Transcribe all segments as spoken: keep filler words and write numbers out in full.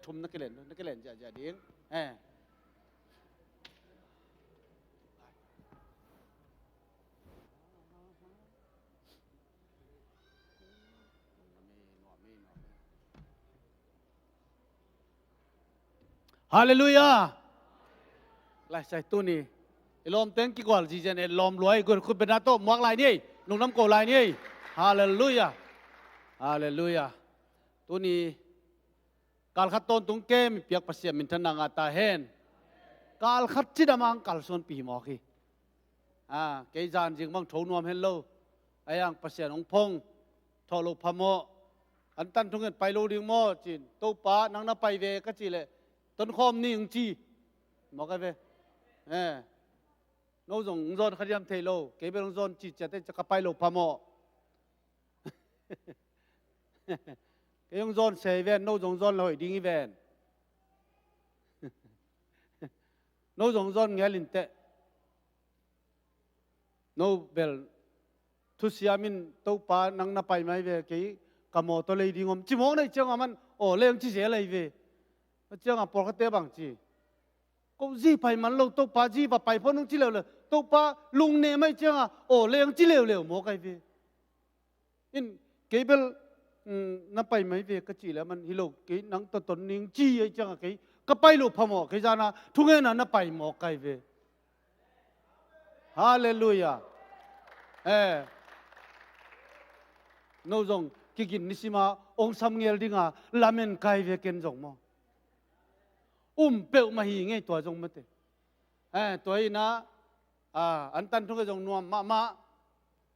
thum na kilen, na kilen ziahziah ding. Eh. Halleluiah. Lai sai tuni i lawm teng kigual zizen e lawm luai gun khut bena tawh muak lai ni ei, lungdam ko lai ni ei. Halleluiah. Halleluiah. Tuni kalkhat tawntung kem i piak Pasian minthanna ngah ta hen. Kalkhat cidam ang kalsuanpi mawk hi. Ah, kei zan zing bang tho nuam hen lo. Ayang Pasian hong phong. Thawh lo phamawh. An tan thungen pai lo ding maw cin. Topa nang na pai ve ka cih leh tonkhawm ning ci. Mawk ai ve. Eh. No zong hong zawn kha diam thei lo. Kei bel hong zawn ci ciat ei cia ka pai lo phamawh. Kei hong zawn sei ven, no zong zawn la hoih ding i ven. No zong zawn ngel in teh. No bel thusiam in Topa nang na pai mai ve kei ka mawtaw lei ding om. Ci mawk nei ciang a man aw leng ci zel ei ve. A ciang a pawlkhatte bang ci. Ko zi pai man lo Topa zi va pai pho nung ci leuleu. Topa lungnem ei ciang a aw leng ci leuleu mawk ai ve. In kei bel na pai mai ve ka cih leh a man hi lo kei nang tawton ning ci ei ciang a kei ka pai lo phamawh kei zana thungena na pai mawk kai ve. Halleluiah. Eh. No zong kigin nisima ong sam ngel dinga lamen kai ve ken zong maw. Um peuhmah hi ngei tua zong mate. Eh, tua ina ah, an tan thung e zong nuam mahmah.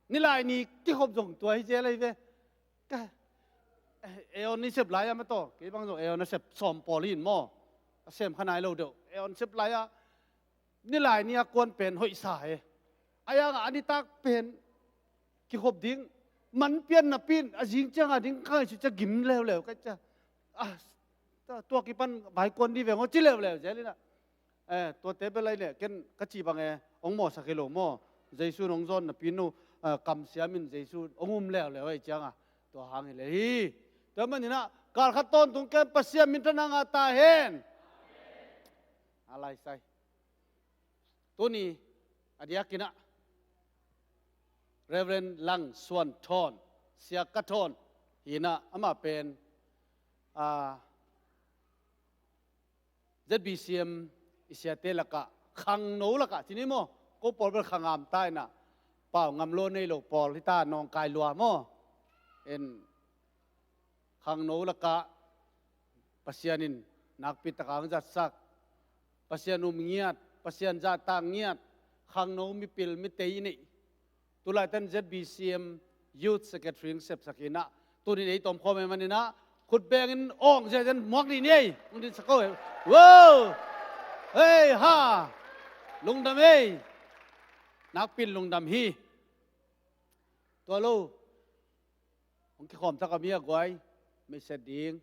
Nilai ni kikhop zong tua hi zel ei ve. Ka, eh, eon i sep lai a ma taw kei bang zong eon a sep sawm pawl hin maw. A sem kha nai lo deuh eon sep lai a. Nilai ni a kuan pen hoih sa e. A yang a nitak pen kikhop ding man pian na pin a zing ciang a ding ka ngaihsut cia gim leuleu ka cia. Ah, tua kipan vai kuan di veng aw ci leuleu zel ina. Eh, tuate bel ai le ken ka ci bang e ong mawhsak hi lo maw. Jesu nong zawn na pin nu, eh, kamsiam in Jesu ong um leuleu ei ciang a tua hang hi le hi. Tua man ina kalkhat tawntung ken Pasian minthanna ngah ta hen. A lai sai. Tuni a diakinah Reverend Lang Suan Thawn, Sia Ka Thawn hinah amah pen ah, Z B C M i siate lakah khangno lakah cini maw ko pawl bel khangam ta inah pau ngam lo nei lo pawl hita nawngkai lua maw. En khangno lakah Pasian in nakpi takang zatsak, Pasian um ngiat, Pasian zahtak ngiat, khangno mipil mitei i neih. Tulaitan Z B C M Youth Secretary in sepsak inah tunin ei tawm khawm e maninah khutbengin awng ziazian muak dih ni ei. Hong dinsak ko e. Wo! Hei ha! Lungdam ei. Nakpin lungdam hi. Tua lo. Hong kikhawm tak a mi a guai meiset ding.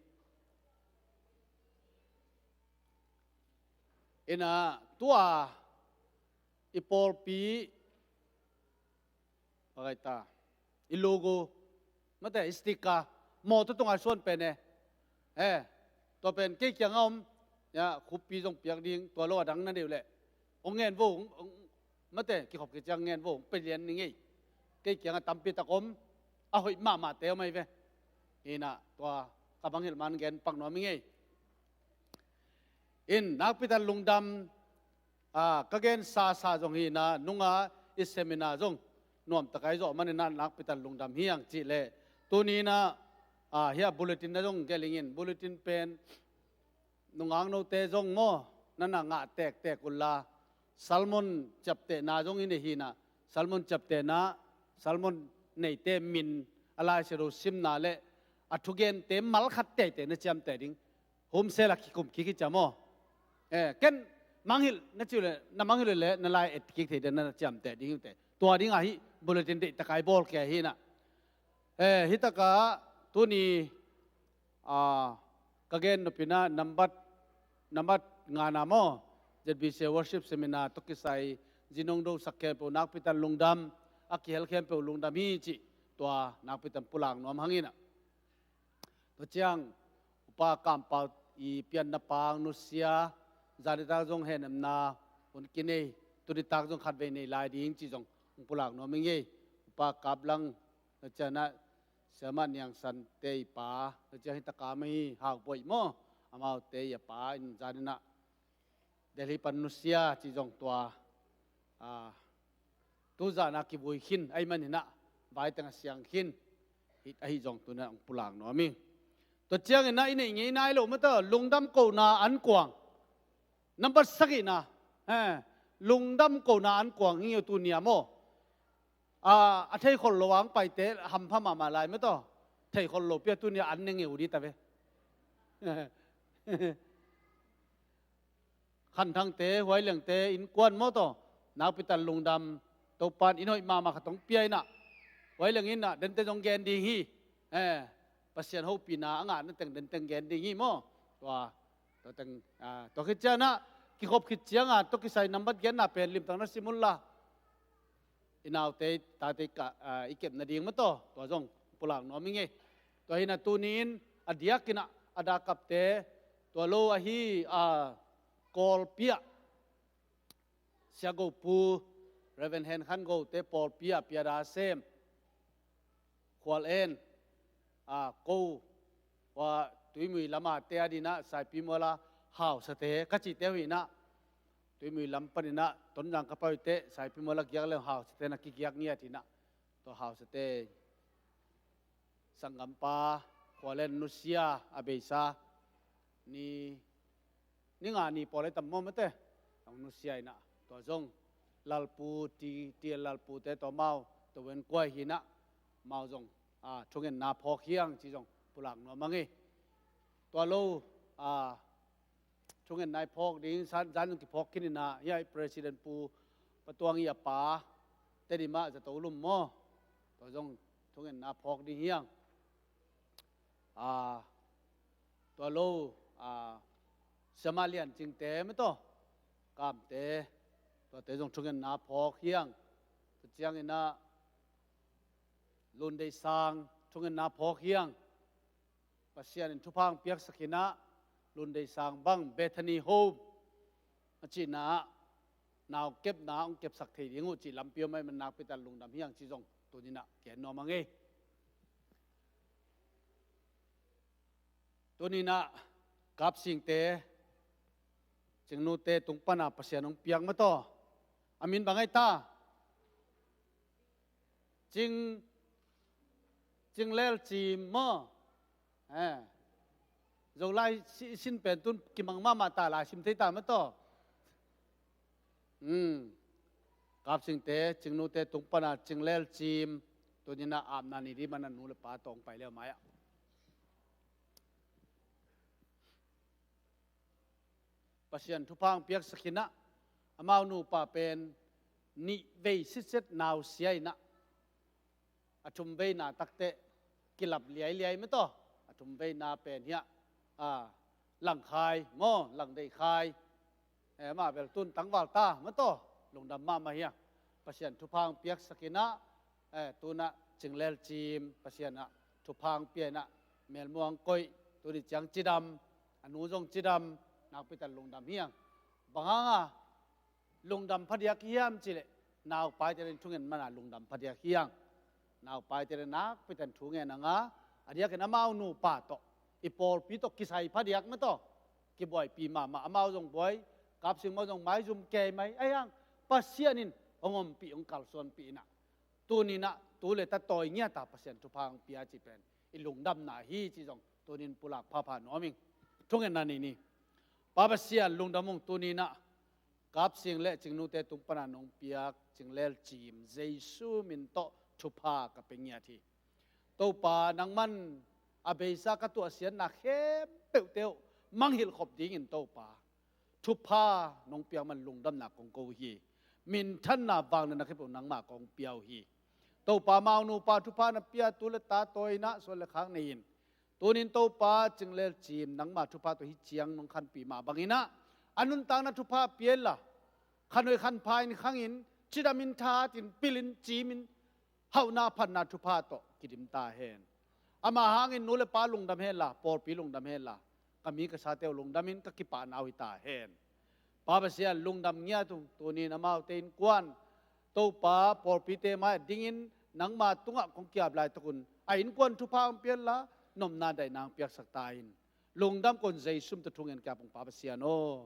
Ina tua i pawlpi pakai ta i logo mate i sticker mawtaw tungai suan pen e. Eh, tua pen kei kiang a om. Ya, khuppi zong piak ding tua lo a dang na deuh leh ong ngen vo, mate kikhop kiciang ngen vo ong pe lian ni ngei. Kei kiang a tampi tak om a hoih mahmahte om ai ve. Hinah tua ka bang hilh man gen pak nuam i ngei. In nakpitan lungdam. Ah, ka gen sasa zong hinah nunga i seminar zong nuamtakai zawh maninah nakpitan lungdam hi ang cih leh tuninah ah, hiah bulletin na zong gelingin bulletin pen nungak note zong maw nana ngah tektek unla sermon ciaptehna zong i nei hinah sermon ciaptehna sermon neite min a laisiaru simna le a thugente malkhat teite na ciamteh ding homsel a kikum kik hi cia maw. Eh, ken mangngilh na ciu le na mangngilh le na lai et kik thei de na ciamteh ding hite tua ding ahi bulletin deihtakai bawl kei hinah. Eh, hitaka tuni ah, ka gen nopina nambat nambat ngana maw Z B C worship seminar tawh kisai zinong dosak khempeuh nakpitan lungdam a kihel khempeuh lungdam hi cih tua nakpitan pulak nuam hanginah. Tua ciang upa kampau i pianna pang nusia, zanitak zong henemna hun kinei, tunitak zong khatvei nei lai ding ci zong hong pulak nuam ing ei. Upa Kap Lang, na cianah Siamah Niang San te i pa, na ciang hi takam hi Hau Boih maw, amaute i a pa in zaninah Delhi pan nusia ci zong tua, a, tuzanah kivui khin ahih maninah vaiteng a siang khin hi, ahi zong tunah hong pulak nuam ing. Tua cianginah i neih ngei nai lo mata lungdam kohna an kuang. Nambat sagihna, he, lungdam kohna an kuang hi ngeu tunia maw. A, a theikhol lo ang paite hampha mahmah lai mata. Theikhol lo pia tunia an ne ngeu dih ta ve. Khanthangte, Huailengte innkuan maw taw, nakpitan lungdam, Topan in hoih mahmah khat hong pia inah, Huaileng inah dente zong gen ding hi. Eh, Pasian hopihna a ngahna teng denteng gen ding hi maw. Tua, tua teng, ah, tua khit cianah kikhop khit cianga tua kisai nambat genna pen limtang na sim unla. I naute, tate ka, ah, i kep nading mata, tua zong pulak nuam ing ei. Tua hinah tuni-in a diakinah a dakapte, tua lo ahi, ah, Kawlpi ah Sia Go Pu, Reverend Hen Khan Go te pawlpi ah piada sem, Khual En, ah, ko, ua Tuimui lama te adinah Saipi Muala hausate ka cihte uh hinah, Tuimui lam paninah Tonzang ka pai uh teh Saipi Muala giak le hausate na kigiak ngiat hinah, tua hausate sanggampa Khual En nusia a beisa ni, ni nga ni pawl ai tam maw mate, ang nusia inah tua zong Lalpu ti, ti Lalpu te tua mau tua wen kuai hinah mau zong, ah, thungenna phawk hiang ci zong pulak nuam ang ei. Tua lo, ah, thungenna i phawk ding, san, zan zong kiphawk khin inah, hiah i President Pu Patuang i a pa, Tedim ah zato lum maw. Tua zong thungenna phawk ding hiang. Ah, tua lo, ah, Siamah Lian Cingte mataw, Kamte, tuate zong thungenna phawk hiang. Tua cianginah Lun Dei Sang thungenna phawk hiang. Pasian in thupha hong piaksak hinah, Lun Dei Sang bang Bethany Home a cihna ah nau kepna hong kepsak thei ding uh cih lampi om ahih man nakpitan lungdam hiang ci zong tuninah gen nuam ang ei. Tuninah Kap Singte, Cingnute tung pana Pasian hong piak mataw. A min bang ai ta? Cing, Cing Lel Cim maw? Eh. Zolai si, sin pen tun kimang mahmah ta lai sim thei ta mataw. Hmm. Kap Singte, Cingnute tung pana Cing Lel Cim, tuninah apna ni dih mana nu le pa tawh hong pai leu mai ah. Pasian thupha hong piaksak hinah, amau nupa pen nih vei sitset nausia inah, a thum veina takteh kilap liailiai mataw, a thum veina pen hiah, ah, Langkhai maw, Langdeihkhai, eh, mah bel tun tangval ta mataw, lungdam mahmah hiang. Pasian thupha hong piaksak inah, eh, tunah Cing Lel Cim, Pasian ah thupha hong pia inah, melmuang koih, tuni ciang cidam, a nu zong cidam, nakpitan lungdam hiang. Bang hanga lungdam phadiak hiam cileh, naupaite in thungen mana lungdam phadiak hiang. Naupaite in nakpitan thungen anga, a diakin amau nupa tawh, i pawlpi tawh kisai phadiak mataw, kibuaipi mahmah, amau zong buai, Kap Sing mau zong maizum kei mai, ahiang Pasian in hong ompih, hong kalsuanpih inah, tuninah tu le ta tawi ngiata Pasian thupha hong pia cih pen i lungdamna hi ci zong tunin pulak phapha nuam ing. Thungenna ni ni. Pa Pasian lungdam ung, tuninah Kap Sing le Cingnute tung pana nong piak Cing Lel Cim Jesu min tawh thupha ka pe ngiat hi. Topa, nangman a beisa ka tuahsiatna khempeuhte uh manghilh khop dingin Topa, thupha nong piak man lungdamna kong ko uh hi. Minthanna vangliatna khempeuh nangmah kong pia uh hi. Topa, amau nupa thupha na pia, tu le ta tawi inah suan le khak nei in, tunin Topa Cing Lel Cim nangmah thupha tawh hih ciang nong khanpih mah bang inah, a nuntakna thupha pia inla, khanhoih khanpha in khangin, cidamin thahatin pilin cimin, hauhna phatna thupha tawh kidim ta hen. Amah hangin nu le pa lungdam henla, pawlpi lungdam henla, ka mi ka sate uh lungdamin ka kipahna uh hi ta hen. Pa Pasian, lungdam ngiat ung, tunin amaute innkuan, Topa, pawlpite mai-ah dingin nangma tungah kong ki-ap laitakun a innkuan thupha hong pianla, nopna daihna hong piaksak ta in. Lungdam kong Jesu min tawh thungen ka ap ung, Pa Pasian aw.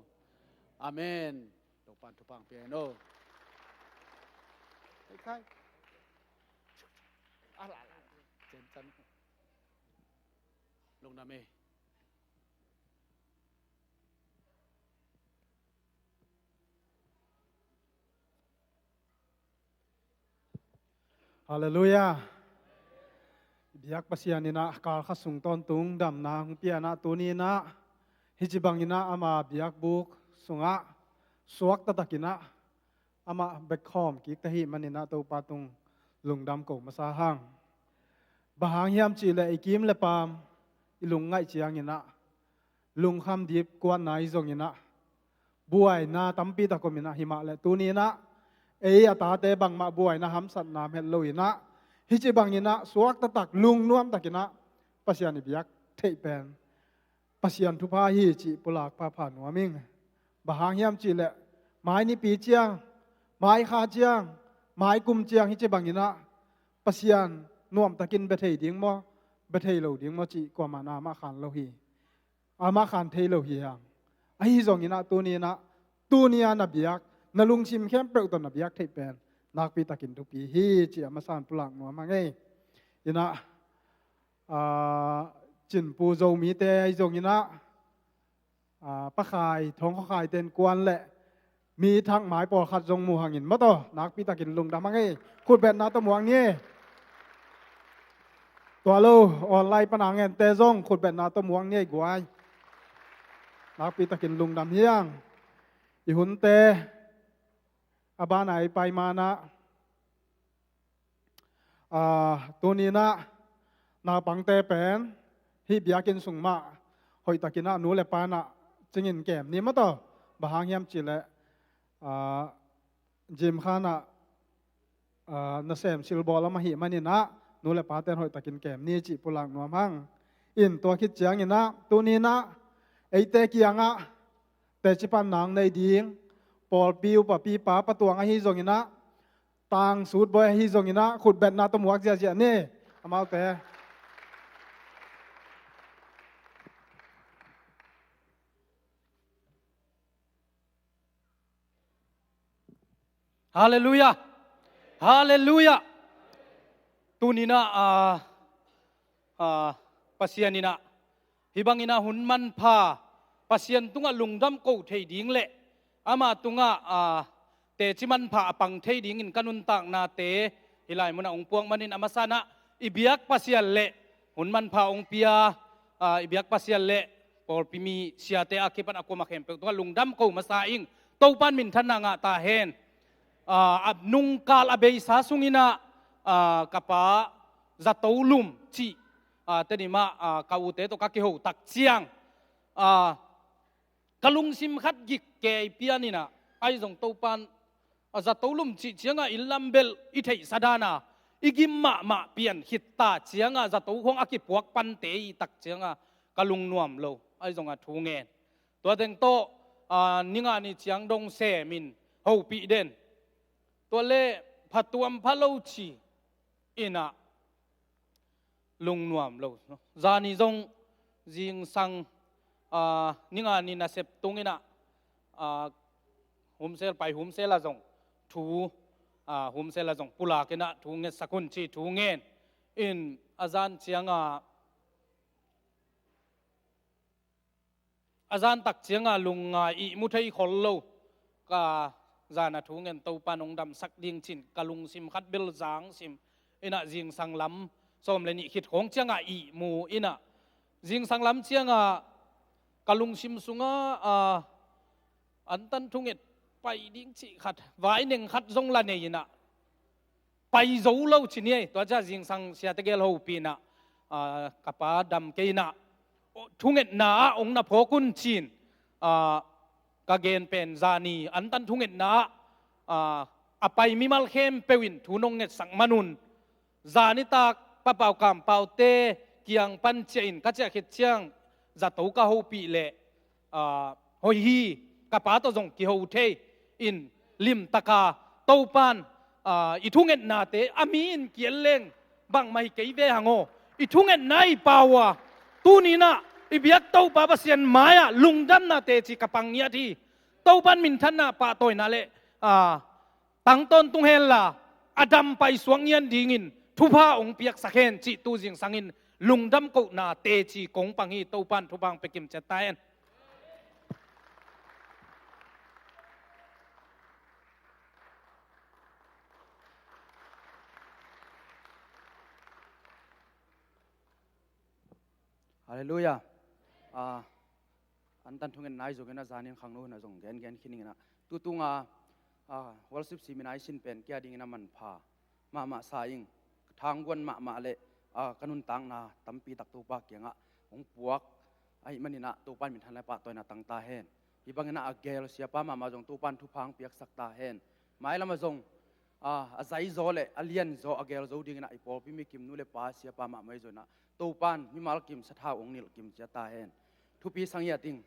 Amen. Topa'n thupha hong pia hen aw. Hei khai. Ala, ala. Cen can. Lungdam ei. Halleluiah. Biak Pasian in ah kalkhat sung tawntung damna hong pia in ah, tuni in ah hih ci bangin ah ama biakbuk sungah suak taktakin ah amah bek khawm kik ta ahih manin ah Topa tung lungdam ko masa hang. Bang hang hiam cih leh i kim le paam i lungngaih ciangin ah lungkham dip kuatna hi zongin ah buaina tampi tak om in ah, himah leh tuni in ah ei a tate bangmah buaina hamsatna om het lo in ah, hih ci bangin ah suak taktak lungnuam takin ah Pasian i biak theih pen Pasian thupha hi cih pulak phapha nuam ing. Bang hang hiam cih leh mai nipi ciang, mai kha ciang, mai kum ciang hih ci bangin ah Pasian nuamtakin bia thei ding maw, bia thei lo ding maw cih kuamah na amah khan lo hi. Amah khan thei lo hi hang. Ahi zongin ah tuni in ah, tuni a na biak, na lungsim khempeuh tawh na biak theih pen nakpi takin thupi hi cih a masa in pulak nuam hang ei. In ah, aa, Cinpu Zomite ahi zongin ah, aa, Pa Khai, Thawng Khaw Khaite innkuan leh mi thak mai pawlkhat zong mu hangin maw taw, nakpi takin lungdam hang ei. Khutbetna tawh muang ni ei. Tua lo, online pan a ngente zong khutbetna tawh muang ni ei guai. Nakpi takin lungdam hi hang. I hunte a ban a i pai ma-in ah, aa, tuni in ah naupangte pen hih biakinn sung mah hoihtakin ah nu le pa in ah cingin kem ni maw taw. Bang hang hiam cih leh, aa, gym khan ah, aa, nasem silbawl om ahih manin ah nu le pate in hoihtakin kem ni cih pulak nuam hang. In tua khit ciangin ah tuni in ah eite kiangah teci panna hong nei ding pawlpi upa pipa Pa Tuang ahi zongin ah, Tang Sut Bawi ahi zongin ah khutbetna tawh muak ziahziah ni. Amaute. Halleluiah. Halleluiah. Tuni in ah, aa, aa, Pasian in ah hih bangin ah hun manpha, Pasian tungah lungdam ko thei ding leh ama tungah, aa, teci manpha a pang thei dingin ka nuntaknate hih lai munah hong puak manin a masa in ah i biak Pasian leh hun manpha hong pia, aa, i biak Pasian leh pawlpi mi siate a kipan a kuamah khempeuh tungah lungdam ko masa ing. Topa'n minthanna ngah ta hen. Aa, a nungkal a beisa sungin ah, aa, ka pa Zato Lum cih, aa, Tedim ah, aa, ka ute tawh ka kiho tak ciang, aa, ka lungsim khat gik kei pian in ah, ahi zong Topa'n, a, Zato Lum cih ciangah inn lam bel i theihsa dan a i gim mahmah pian khit ta ciangah zato khawng a kipuak pante i tak ciangah ka lungnuam lo, ahi zongah thu ngen. Tua teng tawh, aa, ni nga ni ciang dong semin hopih den. Tua leh phatuam pha lo ci in ah lungnuam lo. Zani zong zingsang, aa, ni nga ni nasep tung in ah, aa, Homesel pai, Homesel ah zong thu, aa, Homesel ah zong pulak in ah thu ngetsak un ci thu ngen. In a zan ciangah, a zan tak ciangah lungngai ihmu thei khol lo, ka zan a thu ngen Topa'n hong damsak ding ci-in ka lungsim khat bel zang sim in ah zingsang lam sawm le nih khit khawng ciangah ihmu in ah zingsang lam ciangah ka lungsim sungah, aa, antan thunget pai ding cih khat, vai neng khat zong la nei in ah pai zo lo ci ni ei. Tua ciang zingsang siate gel hopih in ah, aa, ka pa dam kei in ah, thungetna ah hong na phawk un ci-in, aa, ka gen pen zani antan thungetna ah, aa, a pai mimal khempeuh in thu nong ngetsak man un. Zanitak Pa Pau Kam Paute kiang pan ciah in ka ciah khit ciang zato ka hopih leh, ah, hoih hi, ka pa tawh zong kiho thei in limtaka Topan, ah, i thungetnate a mi in kiel leng bangmah hi kei ve hang aw. I thungetna i pau a, tuni-in ah i biak Topa Pasian mai-ah lungdamna teci ka pang ngiat hi. Topan minthanna, pahtawina le, ah, tang tawntung hen la, a dam paisuak ngian dingin thupha hong piaksak hen cih tu zingsangin lungdam kohna teci kong pang hi. Topan thupha hong pia kim ciat ta hen. Halleluiah. Ah, antan thungetna ahi zongin ah, zanin khangno hun ah zong gengen khin ing in ah, tutung a, ah, worship seminar i sin pen kei a dingin a manpha mahmah sa ing. Thangguan mahmah le, ah, ka nuntakna tampi tak Topa kiangah hong puak ahih manin ah Topa in minthan le pahtawina tang ta hen. Hih bangin ah a gel siapa mahmah zong Topa in thupha hong piaksak ta hen. Mailam ah zong, ah, a zaizaw le a lianzaw a gelzo dingin ah i pawlpi mikim nu le pa siapa mahmah i zon ah Topa in mimal kim sathau hong nilh kim ciat ta hen. Thupi sa ngiat ing.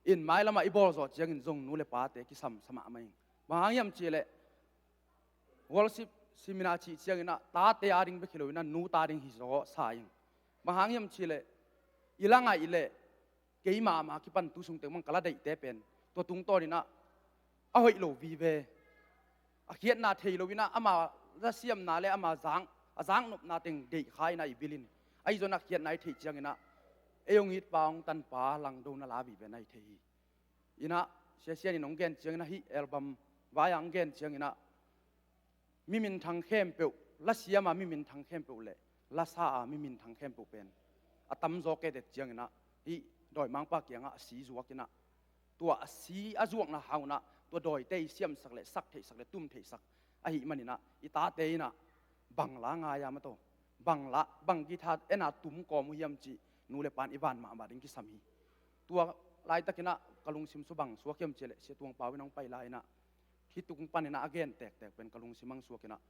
In mailam ah i bawl zawh ciangin zong nu le pate kisam sa mahmah ing. Bang hang hiam cih leh worship seminar cih ciangin ah tate a ding bek hi lo in ah nute a ding hi zaw sa ing. Bang hang hiam cih leh i la ngaih leh keimah mah kipan tu sung teng bang ka la deihte pen tua tungtawn in ah a hoih lo vive. A khiatna thei lo in ah ama lasiamna le ama zang, a zaknopna teng deih kha in ah i bil in, ahi zongin ah khiatna i theih ciangin ah ei hong itpa, hong tanpa langdo na la vive na hi thei hi. In ah Sia Sian in hong gen ciangin ah, hih album vai-ah hong gen ciangin ah mi minthang khempeuh, lasiam a mi minthang khempeuh le lasa a mi minthang khempeuh pen a tamzaw ka et ciangin ah hih dawimangpa kiangah a si zuak in ah, tua a si a zuakna hang un ah tua dawite i siamsak le sak theihsak le tum theihsak ahih manin ah i tate in ah bang la ngai a, maw taw, bang la, bang guitar en a tum kawm uh hiam cih nu le pa in i van mahmah ding kisam hi. Tua laitakin ah ka lungsim sung bang suak hiam cih leh Sia Tuang Pau in hong pai lai in ah, hih tung panin ah a gen tektek pen ka lungsim hong suak in ah,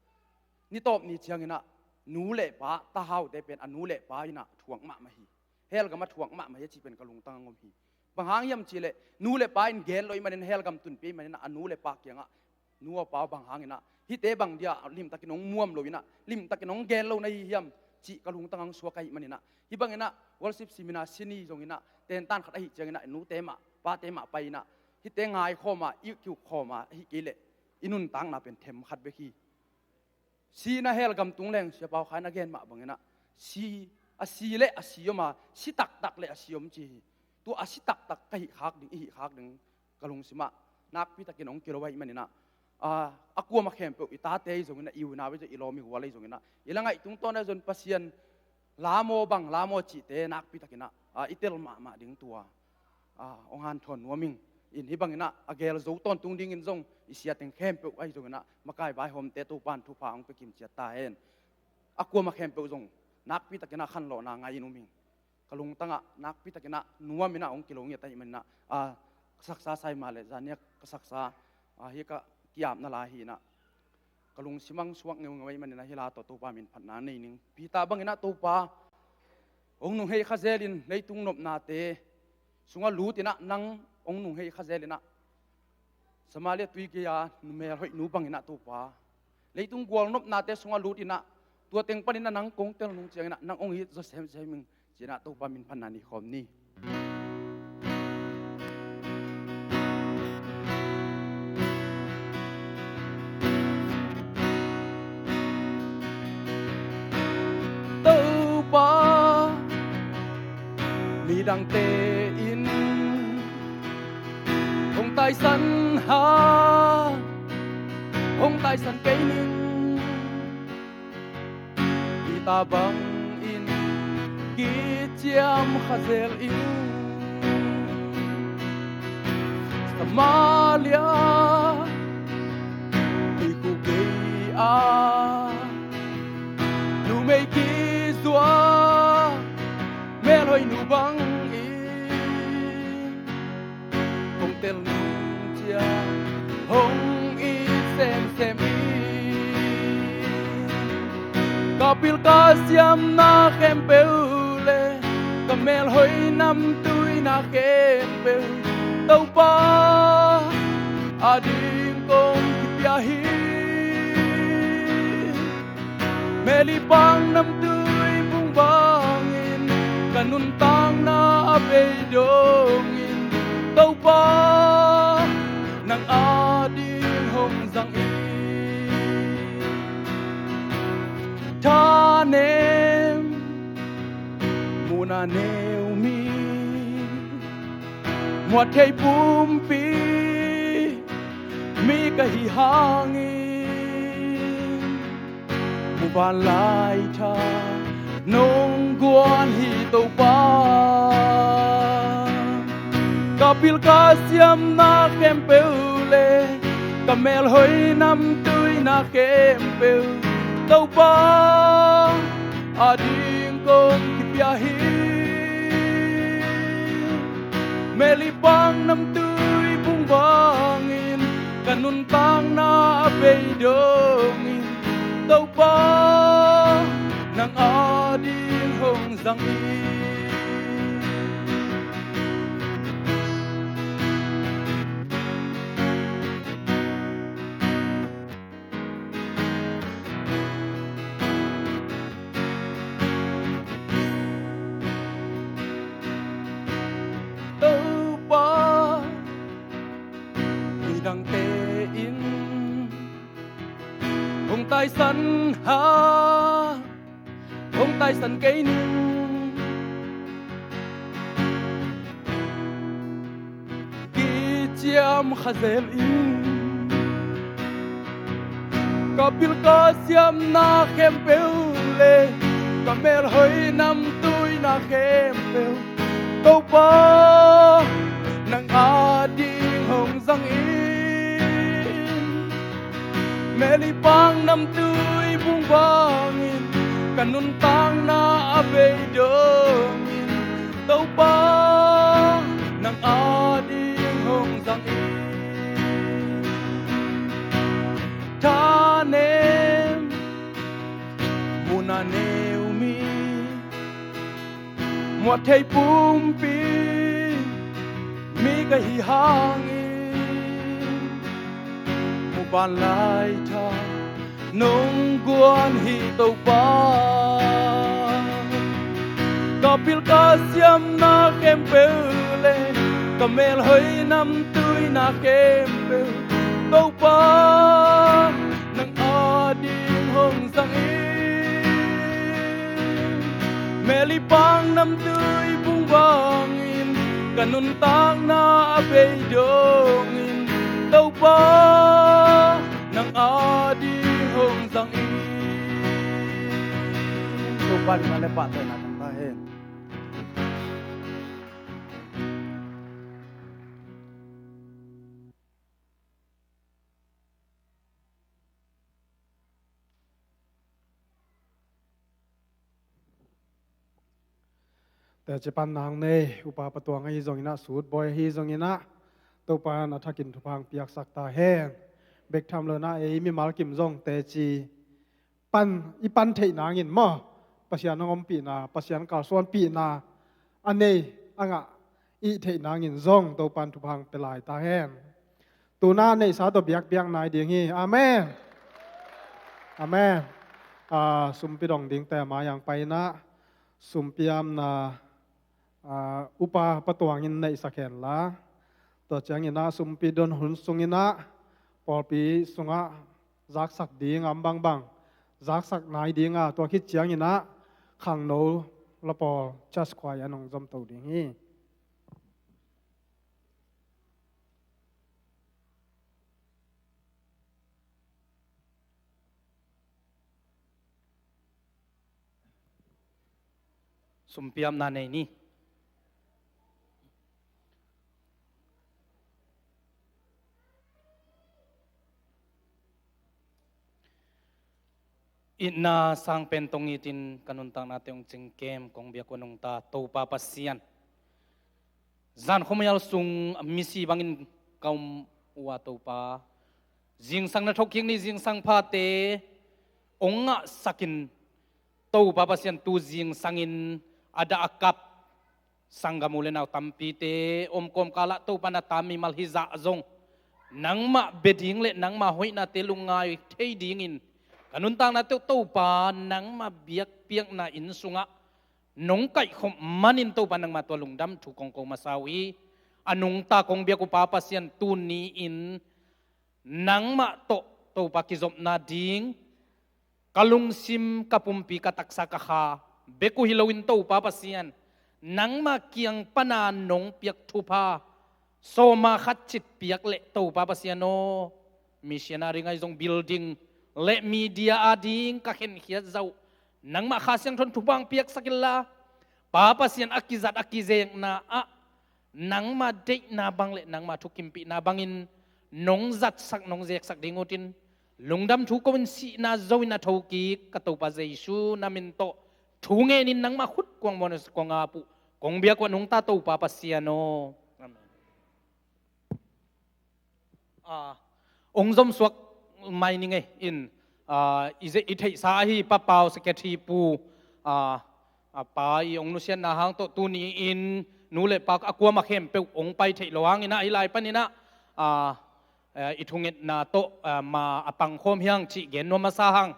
ni tawp ni ciangin ah nu le pa, tahaute pen a nu le pa in ah thuak mahmah hi. Hell gam ah thuak mahmah hi cih pen ka lungtang hong om hi. Bang hang hiam cih leh nu le pa in gen lo ahih manin, hell gam tunpih ahih manin ah a nu le pa kiangah, nu aw pa aw, bang hangin ah hihte bang dia limtakin hong muam lo in ah, limtakin hong gen lo na hi hiam cih ka lungtang hong suak ahih manin ah, hih bangin ah worship seminar sin hi zongin ah, tentan khat ahih ciangin ah nute mah pate mah pai in ah, hihte ngaikhawm a, i kiuk khawm a, ahih kei leh i nuntakna pen them khat bek hi. Si in ah hell gam tung leng, Sia Pau Khai in a gen mah bangin ah, si, a si le a si om a, si taktak le a si om ci hi. Tua a si taktak ka hih khak ding, i hih khak ding ka lungsim ah nakpi takin hong kilawm ahih manin ah, a, a kuamah khempeuh, i tate ahi zongin ah, i unau ahi zong, i lawm i gual ahi zongin ah, i la ngaih tungtawn ahi zong Pasian lam aw, bang lam aw cihte nakpi takin ah, a, i tel mahmah ding tua, a, hong hanthawn nuam ing. In hih bangin ah a gelzo tawntung dingin zong i siateng khempeuh ahi zongin ah, makai vaihawmte Topa in thupha hong pia kim ciat ta hen. A kuamah khempeuh zong nakpi takin ah khanlawhna ngah in um ing. Ka lungtang ah nakpi takin ah nuam in ah hong kilo ngiat ahih manin ah, a, ka saksa sa hi mah leh, zan ni a ka saksa, a, hih ka ki-apna lai hi in ah, ka lungsim hong suak ngeungeu ahih manin ah hih la tawh Topa minphatna nei ning. Peter bangin ah Topa, hong nunghei kha zel in, leitung nopnate sungah lut in ah, nang hong nunghei kha zel in ah, Samaria tui gei-a numei hoih nu bangin ah Topa, leitung gual nopnate sungah lut in ah, tua teng panin ah nang kong tel nung ciangin ah nang hong it zaw semsem ing, ci-in ah Topa minphatna nei khawm ni. Topa, midangte in hong taisan hang, hong taisan kei ning. Peter bangin kiciam kha zel in, Samaria tuikhuk gei-a numei kizuak melhoih nu bangin, kong tel nung ciang hong it semsem in. Ka pil ka siamna khempeuh le ka melhoih namtui na khempeuh Topa ading kong kipia hi. Melipang namtui bung bangin ka nuntakna a bei dongin Topa nang ading hong zang in. Thanem muna neu mi muat thei pumpi mi ka hi hangin muban lai tha nong guan hi Topa. Ka pil ka siamna khempeuh le ka melhoih namtuina khempeuh Topa ading kong kipia hi. Melipang namtui bung bangin ka nuntakna a bei dongin Topa nang ading hong zang in. Topa, midangte in hong taisan ha, hong taisan kei ning. Kiciam kha zel in ka pil ka siamna khempeuh le ka melhoih namtuina khempeuh Topa nang ading hong zang in. Melipang namtui bung bangin ka nuntakna a bei dongin Topa nang ading hong zang in. Thanem muna neu mi muat thei pumpi mi ka hi hangin muban lai tha nong guan hi Topa. Ka pil ka siamna khempeuh le ka melhoih namtuina khempeuh Topa nang ading hong zang in. Melipang namtui bung bangin ka nuntakna a bei dongin Topa nang ading hong zang in. Topa in a le pah tawh na kan ta hen. Teci pan nang nei, Upa Patuang ahi zongin ah, Sut Bawi ahi zongin ah, Topa in a thakin thupha piaksak ta hen. Bek tham lo in ah, ei mimal kim zong teci pan, i pan theih nangin maw, Pasian hong ompihna, Pasian kalsuanpihna a nei a ngah i theih nangin zong Topa in thupha pia lai ta hen. Tu-in ah neihsa tawh biakpiak nai ding hi. Amen. Amen. Ah, sumpi dong dingte a mai-ah pai in ah, sumpiamna, ah, Upa Patuang in neihsak hen la. Tua ciangin ah sumpi dong hun sungin ah pawlpi sungah zaksak ding a om bangbang zaksak nai ding a, tua khit ciangin ah khangno la pawl, church choir in hong zom to ding hi. Sumpiamna nei ni. Itna sang pen tong itin ka nuntaknate hong cingkem kong biak uh a nungta Topa Pasian, zan khuamial sung misi bangin ka om uh a Topa, zingsang na thawhkik ni zingsang phate hong ngahsakin Topa Pasian tu zingsangin a dah a kap Sanggam u le nau tampite om kawmkalah Topa na ta mimal hi zah zong, nangmah bia ding le nangmah hoihnate lungngai thei dingin ka nuntakna teuh Topa nangmah biakpiakna inn sungah nong kaihkhop manin Topa nangmah tua lungdam thu kong ko masa uh hi. A nungta kong biak uh Pa Pasian, tuni-in nangmah tawh Topa kizopna ding ka lungsim, ka pumpi, ka taksa, ka kha bek uh hi loin Topa Pasian, nangmah kiang pana nong piak thupha sawma khat cit piak leh Topa Pasian aw, missionary ngai zong building le media ading ka khenkhiat zah uh nangmah Kha Siangtho in thupha hong piaksak inla, Pa Pasian a kizat a kizekna ah nangmah deihna bang le nangmah thukimpihna bangin nong zatsak nong zeksak ding utin, lungdam thu ko-in sihna zo-in a thokik ka Topa Jesu na min tawh thu ngenin nangmah khut kuang muan uh kong ap uh, kong biak uh a nungta Topa Pasian aw. Amen. Ah, ong zom suak mai ning e in, ah, i ze-, i theihsa ahi Pa Pau, secretary pu, ah, ah, pa i ong nusiatna hang tawh tuni-in nu le pa a kuamah khempeuh ong pai theih lo hangin ah, hih lai panin ah, ah, eh, i thungetna tawh, ah, ma a pangkhawm hiang cih gen nuam masa hang.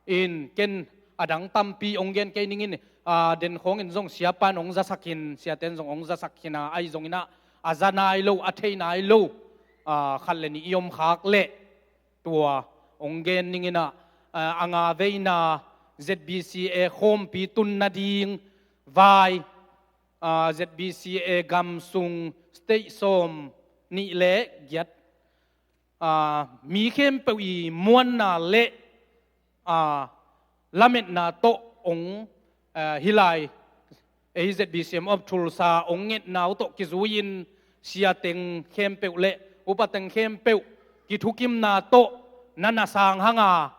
In ken a dang tampi ong gen kei ning in, ah, den khawngin zong siapa in ong zasak khin, siate in zong ong zasak khin a, ahi zongin ah a za nai lo, a thei nai lo, ah, khat le nih i om khak leh tua ong gen ning in ah, ah, a nga veina Z B C A khawmpi tun nading vai, ah, Z B C A gam sung state sawm nih le giat, ah, mi khempeuh i muanna le, ah, lametna tawh ong, ah, hih lai ei Z B C M of Tulsa ong ngetna uh tawh kizui-in siateng khempeuh le upateng khempeuh kithukimna tawh na na sang hang a,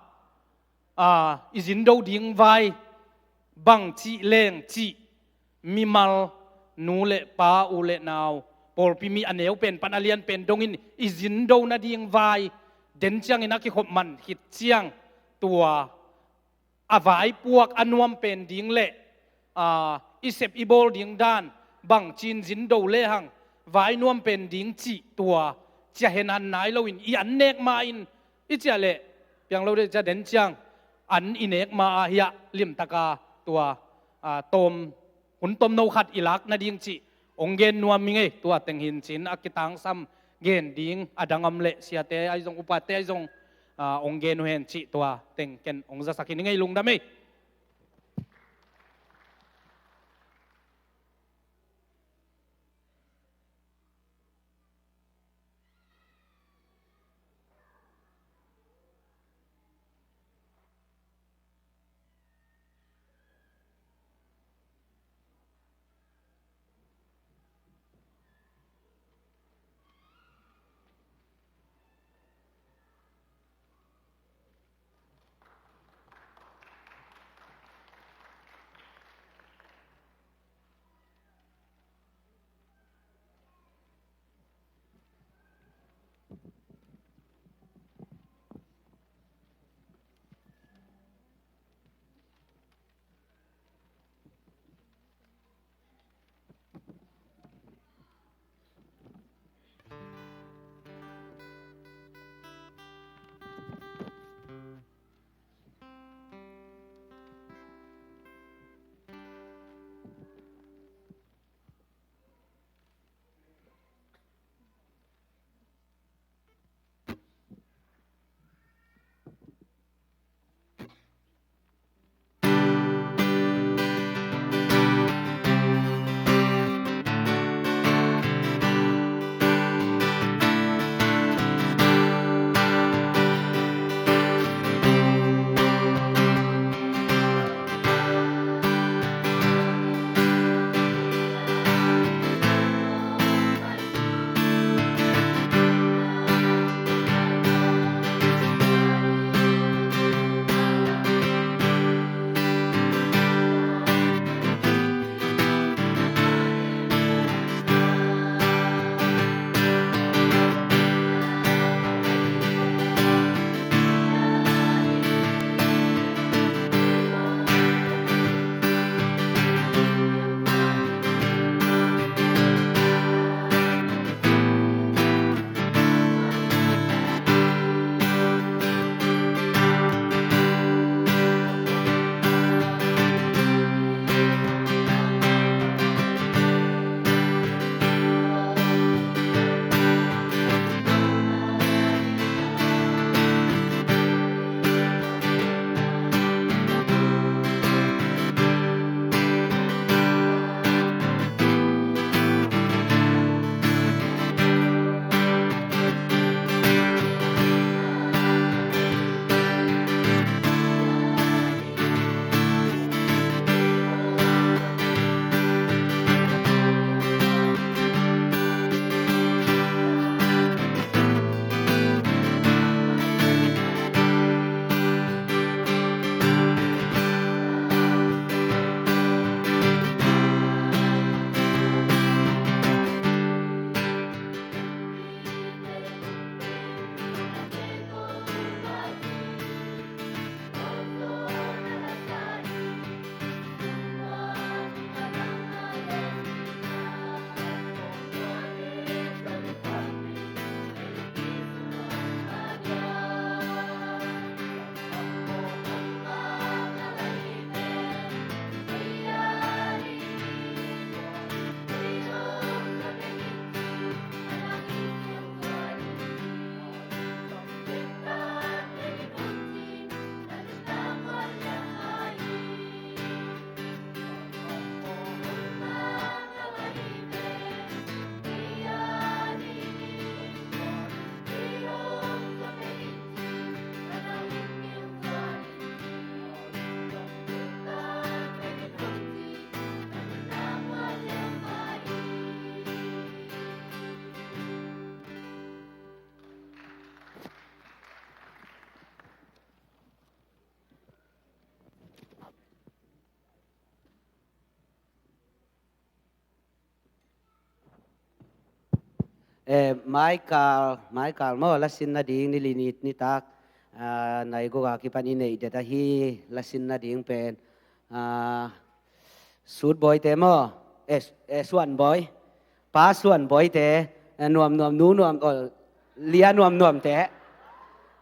ah, i zindo ding vai bang cih leng cih mimal nu le pa, u le nau, pawlpi mi a neu pen pan a lian pen dongin i zindo nading vai, den ciangin a kikhop man khit ciang tua a vaipuak a nuam pen ding le, aa, i sep i bawl ding dan bangci-in zindo lehang vai nuam pen ding cih tua ciah hen an nai loin i an nek ma-in i ciah leh piang lo deh ciah den ciang an i nek ma-a hiah limtaka tua, aa, tawm hun tomno khat i lak nading cih ong gen nuam hi ngei. Tua teng hi in ci-in a kitangsam gen ding a dang om leh siate ahi zong upate ahi zong, aa, ong gen uh hen cih tua teng ken ong zasak hi ngei. Lungdam ei. Eh, Michael, Michael maw, lasin nading ni li ni, nitak, ah, nai guk a kipan i neih det ahi, lasin nading pen, ah, Sut Bawi te maw, eh, eh, Suan Bawi, Pa Suan Bawi te, eh, Nuam Nuam, Nu Nuam, oh, Lia Nuam Nuam te,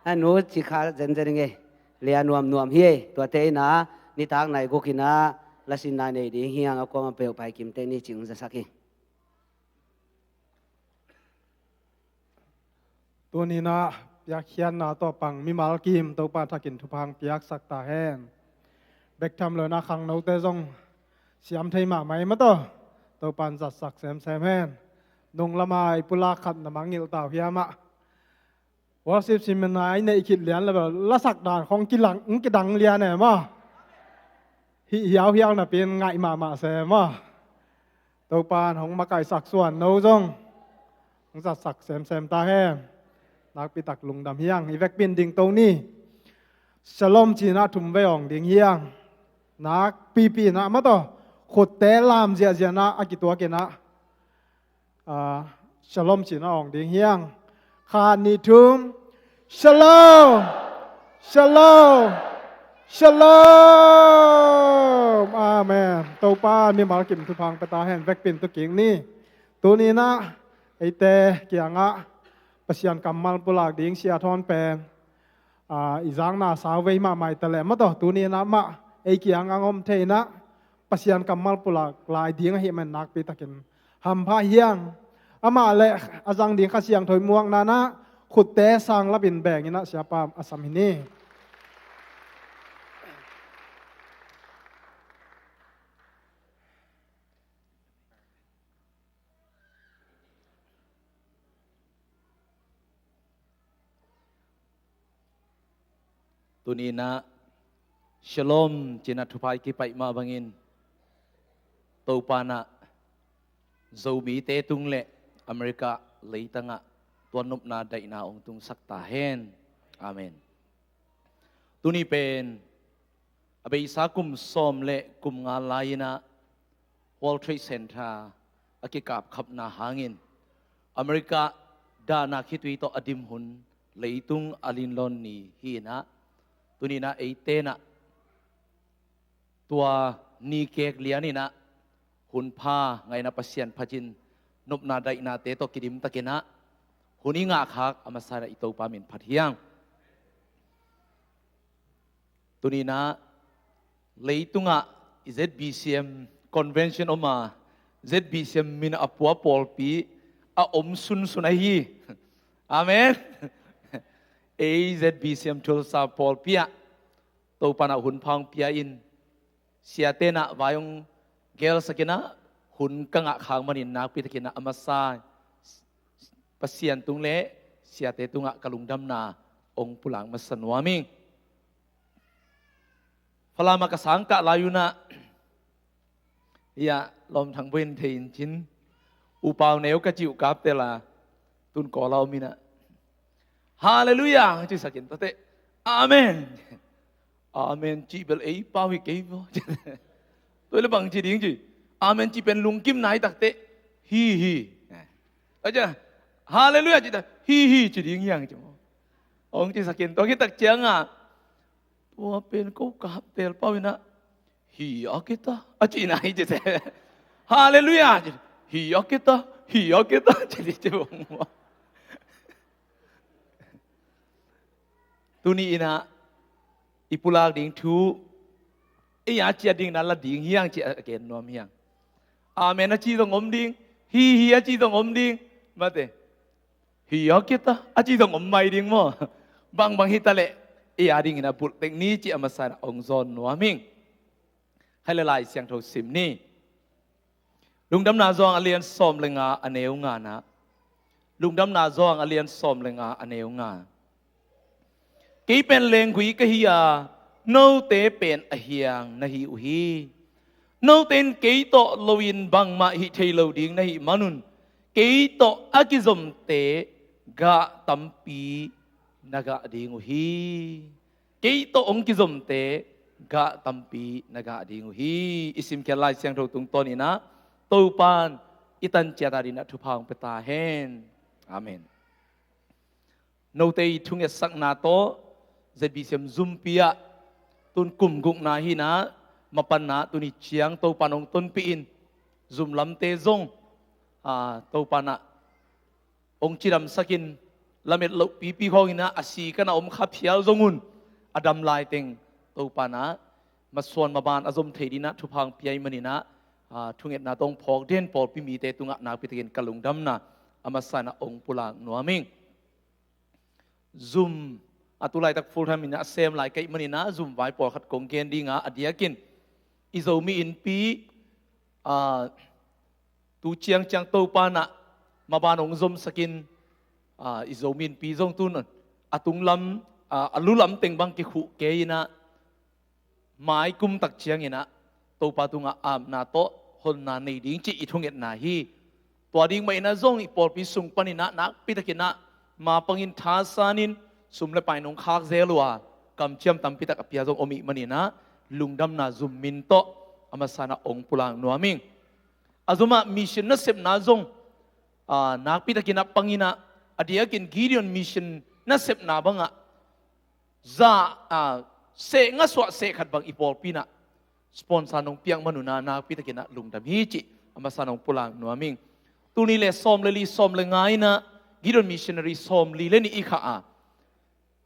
ah, Nu ci kha zenzen ing ei, Lia Nuam Nuam hi ei, tuate in ah, nitak nai guk in ah, lasin na neih ding hi hang a, kuamah peuh pai kim teh ni ci ung zasak hi. Tuni in ah piakkhiatna tawh pang mimal kim Topa thakin thupha hong piaksak ta hen. Bek tham lo in ah khangnote zong siam thei mahmah hi mah tawh, Topa in zatsak semsem hen. Nung lam a i pulak khat na mangngilh ta uh hiam ah. Worship seminar i neih khit lian le bel lasak dan khong kilang, kidang lian e maw. Hih hiauhiau napi in ngaih mahmah se maw. Topa in hong makaisak Suan No zong hong zatsak semsem ta hen. Nakpi tak lungdam hi hang. I vekpi in dingto ni. Shalom ci in ah thum vei awng ding hi hang. Nakpipi in ah maw tawh, khutte lam ziahziah in ah a kituak in ah, ah, shalom ci in ah awng ding hi hang. Khat, nih, thum. Shalom. Shalom. Shalom. Amen. Topa in mimal kim thupha hong pia ta hen. Vekpi in tu kik ni. Tuni in ah eite kiangah Pasian kammal pulak ding Sia Thawn pen, ah, i zakna sau vei mahmah hi ta leh maw tawh, tuni in ah amah ei kiangah hong om thei in ah, Pasian kammal pulak lai ding ahih man nakpi takin hampha hi hang. Amah le a zang ding Kha Siangtho i muakna in ah khutte sanglap in beng in ah Siapa a sam hi ni. Tuni in ah shalom ci in ah thupha i kipaih mah bangin, Topa in ah Zomite tung le America leitang ah tua nopna daihna hong tungsak ta hen. Amen. Tuni pen a beisa kum sawm le kum nga lai in ah World Trade Center a kikapkhapna hangin America dahna khitui tawh a dim hun, leitung a linlawn ni hi in ah, tuni in ah eite in ah tua ni kek lian in ah hunpha ngah in ah Pasian phat in nopna daihnate tawh kidim tak in ah hun i ngahkhak a masa in ah i Topa min phat hi hang. Tuni in ah leitung ah i Z B C M convention om a, Z B C M min a pua pawlpi a om sunsun ahi hi. Amen. Ei Z B C M Tulsa pawlpi ah Topa in ah hunpha hong pia in, siate in ah vai hong gelsak in ah hun ka ngahkhak manin nakpi takin ah a masa Pasian tung le siate tungah ka lungdamna hong pulak masa nuam ing. Falam ah ka sangkah lai un ah, hiah Lawm Thang Bawi in thei in cin, U Pau Neu ka cih uh kaptel a, tun Kawl ah om in ah, Halleluiah cisak in, tua teh, Amen. Amen cih bel ei pau hi kei maw. Tua leh bang ci ding ci. Amen cih pen lungkim nai tak teh, hi hi. Aja, Halleluiah cih tak, hi hi ci ding hi hang ci maw. Hong cisak in, tua khit tak ciangah, tua pen ko kaptel pau in ah, hi a kita a cihna hi ci teh. Halleluiah ci, hi a kita, hi a kita ci ding ci bang maw. Tuni in ah i pulak ding thu, ei a ciat ding in ah la ding hi hang ci a gen nuam hi hang. Amen a ci zong om ding, hi hi a ci zong om ding. Mate, hi a kita a ci zong om mai ding maw. Bangbang hi ta leh ei a ding in ah bulh tek ni ci a masa in ah hong zawn nuam ing. Khai le Lai Siangtho sim ni. Lungdamna Johan a lian sawm le nga a neu nga na. Lungdamna Johan a lian sawm le nga a neu nga. Kei pen lenggui ka hi a, note pen a hiang na hi uh hi. Note in kei tawh loin bangmah hih thei lo ding na hih manun, kei tawh a kizomte gah tampi na gah ding uh hi. Kei tawh hong kizomte gah tampi na gah ding uh hi. I simkhiat Lai Siangtho tungtawn in ah Topa in i tan ciat a ding in ah thupha hong pia ta hen. Amen. Note i thungetsakna tawh Z B C M zumpi ah tun kum gukna hi-in ah, mapanna tuni ciang Topa in hong tonpih in, zum lamte zong, aa, Topa in ah hong cidamsak in, lamet loh pipi khawng in ah, a si kan a om kha phial zong un, a dam laiteng Topa in ah masuan maban a zom thei dingin ah thupha hong pia ahih manin ah, aa, thungetna tawh hong phawk den pawlpi mite tungah nakpi takin ka lungdamna a masa in ah hong pulak nuam ing. Zum a tu laitak full time in a sem lai ka hih manin ah zum vai pawlkhat kong gen ding a, a diakin i Zomi Innpi, aa, tu ciangciang Topa in ah maban hong zomsak in, aa, i Zomi Innpi zong tu-in a tunglam, aa, a lu lam teng bang kikhuh kei in ah, mai kum tak ciangin ah Topa tungah apna tawh honna nei ding cih i thungetna hi. Tua ding mah in ah zong i pawlpi sung panin ah nakpi takin ah ma pangin thasan in sum le pai nong khak zel uh a, kamciam tampi tak a pia zong om ahih manin ah lungdamna zum min tawh a masa in ah hong pulak nuam ing. A zom ah mission nasepna zong, aa, nakpi takin ah pang in ah, a diakin Gideon Mission nasepna bangah za, aa, seh nga suah seh khat bang i pawlpi in ah sponsor nong piak man un ah nakpi takin ah lungdam hi cih a masa in ah hong pulak nuam ing. Tul nih le sawm le li, sawm le nga in ah Gideon Missionary sawm li le nih i khah a,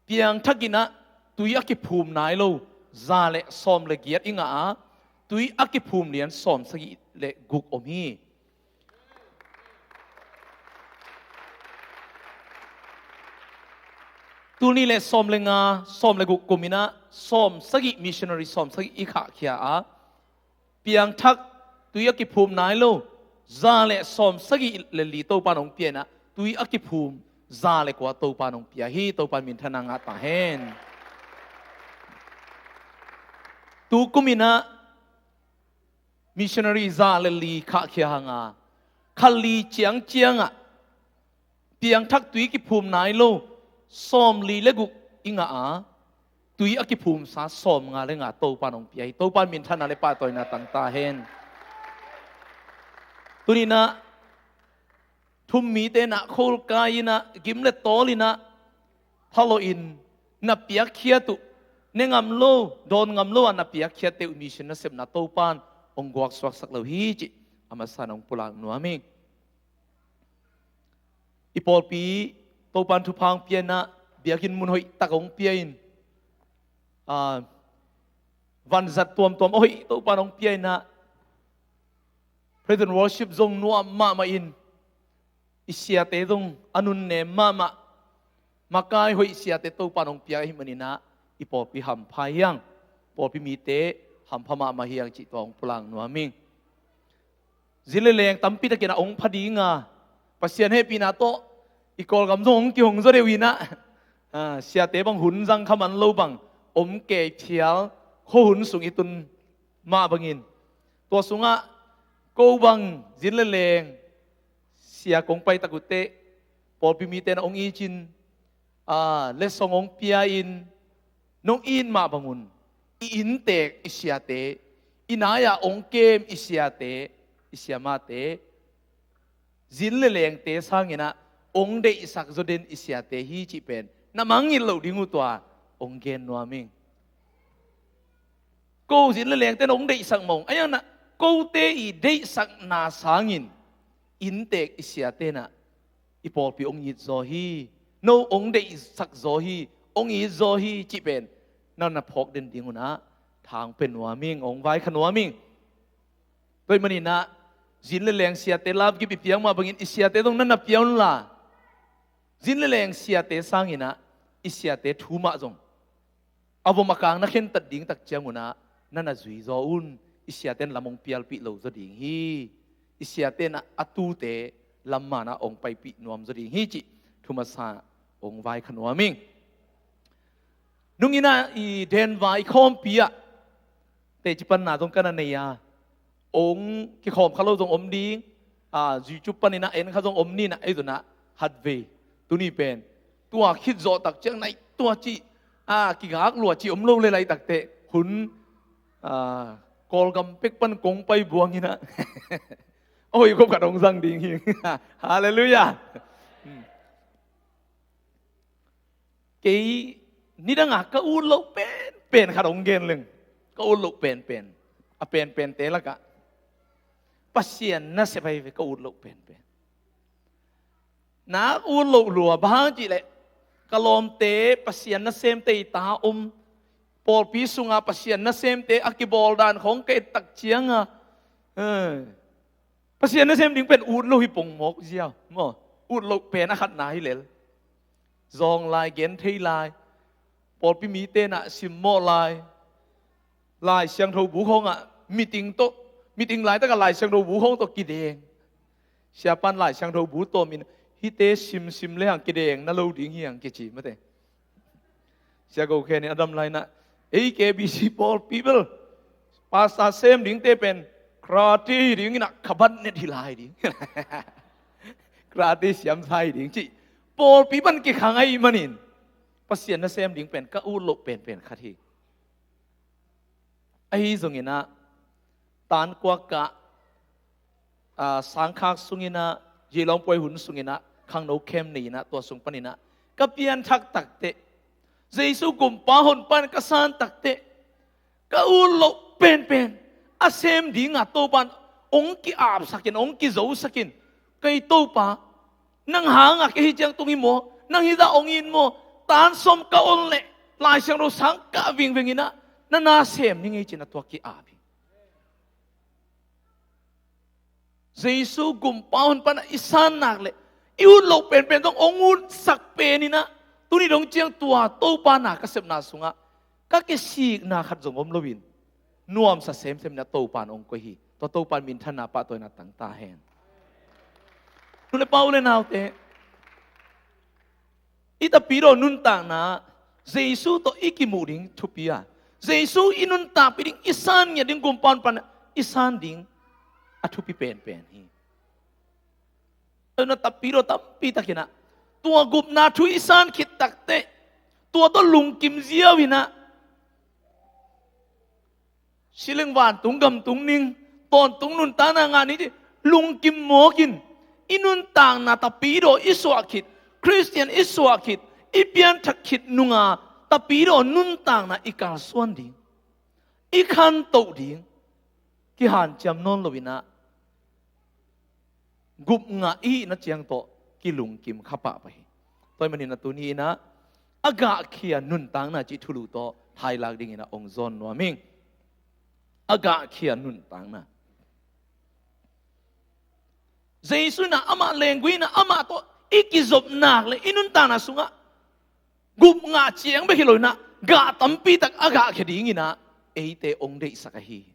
piangthak in ah tui a kiphum nai lo za le sawm le giat i ngah a, tui a kiphum lian sawm sagih le guk om hi. Tul nih le sawm le nga, sawm le guk kum in ah sawm sagih, missionary sawm sagih i khahkhia a, piangthak tui a kiphum nai lo za le sawm sagih le li Topa in hong pia in ah, tui a kiphum za le kua Topa in hong pia hi. Topa in minthanna ngah ta hen. Tu kum in ah missionary za le li khahkhia hang a, kha li ciangciang ah piangthak tui kiphum nai lo sawm li le guk i ngah a, tui a kiphumsa sawm nga le nga Topa in hong pia hi. Topa in minthanna le pahtawina tang ta hen. Tuni in ah thum mite in ah khol kai in ah, gim le tawl in ah, phalawh in na piakkhiat uh, ne ngam lo, dawn ngam lo a na piakkhiatte uh mission nasepna Topa in hong guaksuaksak lo hi cih a masa in ah hong pulak nuam ing. I pawlpi Topa in thupha hong pia in ah, biakinn mun hoih tak hong pia in, aa, vanzat tuamtuam a hoih Topa in hong pia in ah, praise and worship zong nuam mahmah in, i siate zong a nunnem mahmah, makai hoih siate Topa in hong pia ahih manin ah i pawlpi hampha hi hang, pawlpi mite hampha mahmah hi hang cih tua hong pulak nuam ing. Zin le leng tampi takin ah hong pha ding a, Pasian hehpihna tawh i Kawlgam zong hong kihong zaw deuh in ah, ah, siate bang hun zang kha man lo bang om kei phial, khuahun sung i tun mah bangin, tua sungah ko bang zin le leng sia kong pai tak uh teh, pawlpi mite in ah hong it in, aa, letsong hong pia in, nong it mah bang un, i inntek i siate, i nai-ah hong kem i siate, i siamahte, zin le lengte sangin ah hong deihsak zaw den i siate hi cih pen na mangngilh loh ding uh tua hong gen nuam ing. Ko zin le lengte in hong deihsak mah ung, a iang na kote i deihsakna sangin inntek i siate in ah i pawlpi hong it zaw hi, no hong deihsak zaw hi, hong it zaw hi cih pen na na phawk den ding un ah thang pia nuam ing, hong vaikhia nuam ing. Tua ahih manin ah zin le leng siate lapgip i piak mah bangin i siate zong na na pia un la, zin le leng siate sangin ah i siate thu mah zong a vom a kang na khentat ding tak ciang un ah na na zui zaw un, i siate in lam hong pialpih lo zaw ding hi. I siate in ah a tute lam man ah hong paipih nuam zaw ding hi cih thu masa hong vaikhia nuam ing. Nung in ah i Denver i khawmpi ah teci panna zong ka na nei a, hong kikhawm kha lo zong om ding, a, YouTube panin ah en kha zong om ni in ah, ei zong ah khatvei, tuni pen tua khit zawh tak ciang nai tua cih, a, kigak lua cih om lo le laitak teh hun, a, Kawlgam pek pan kong pai buang in ah a hoih khop khat hong zang ding hi. Halleluiah. Hmm. Kei nidangah ka ut loh penpen khat hong gen leng. Ka ut loh penpen, a penpente lakah Pasian nasep ahi ve, ka ut loh penpen. Nak ut loh lua, bang hang cih leh ka lawmte Pasian nasemte i ta om, pawlpi sungah Pasian nasemte a kibawl dan khawng ka et tak ciangah, eh, Pasian nasem ding pen ut loh hi pongmawk ziau maw. Ut loh pen a khatna hi lel. Zawng lai, genthei lai, pawlpi mite na simmawh lai, Lai Siangtho bu khawngah meeting tawh, meeting laitakah Lai Siangtho bu khawng tawh kideng. Siapan Lai Siangtho bu tawh min hihte simsim le hang kideng na lo ding hi hang kici mate. Sia Go Khen in a dam lai-in ah, ei K B C pawlpi bel pastor sem dingte pen karate hi ding in ah, khabat net hi lai ding. Karate siamsa hi ding cih pawlpi pan kikhang ahih manin Pasian nasem ding pen ka ut loh penpen khat hi. Ahi zongin ah, Tankuak ah, ah, sangkhak sungin ah, Zilong puai hun sungin ah, khangno camp nei-in ah, tua sung panin ah ka pianthak takteh, Jesu gumpa honpa in ka san takteh, ka ut loh penpen a sem dinga Topa in hong ki-apsak in, hong kizosak in, kei Topa, nang hangah kei hi ciang tung hi maw? Nang hizah hong it maw? Tan sawm ka ol leh Lai Siangtho sang kah vingveng in ah, na na sem ning ei ci-in ah tua ki-ap hi. Jesu gumpa honpa in ah i san nak leh i ut loh penpen zong hong utsak pen in ah, tuni dong ciang tua Topa na ka sepna sungah ka kisikna khat zong om loin, nuamsa semsem in ah Topa in hong koih hi. Tua Topa in minthanna, pahtawina tang ta hen. Nu le pa, u le naute, i Tapidaw nuntakna Jesu tawh i kimuh ding thupi a, Jesu i nuntakpih ding, i san ngiat ding, gumpa honpa in ah i san ding a thupi penpen hi. Tua Tapidaw tampi takin ah tua gupna thu i san khit takteh, tua tawh lungkim ziau in ah, si leng vantung gam tung ning, tawntung nuntakna ngah ning ci lungkim mawk in, i nuntakna Tapidaw i suah khit, Khristian i suah khit, i pianthak khit nunga Tapidaw nuntakna i kalsuan ding, i khantoh ding kihanciam nawn loin ah, gupngah i hihna ciang tawh kilungkim kha pahpah hi. Tua ahih manin ah tuni in ah, a gahkhia nuntakna cih thulu tawh thailak dingin ah hong zawn nuam ing. A gahkhia nuntakna. Jesu in ah amah lenggui in ah amah tawh i kizop nak leh i nuntakna sungah gupngah ciang bek hi loin ah, gah tampi tak a gahkhia dingin ah eite hong deihsak ahi hi.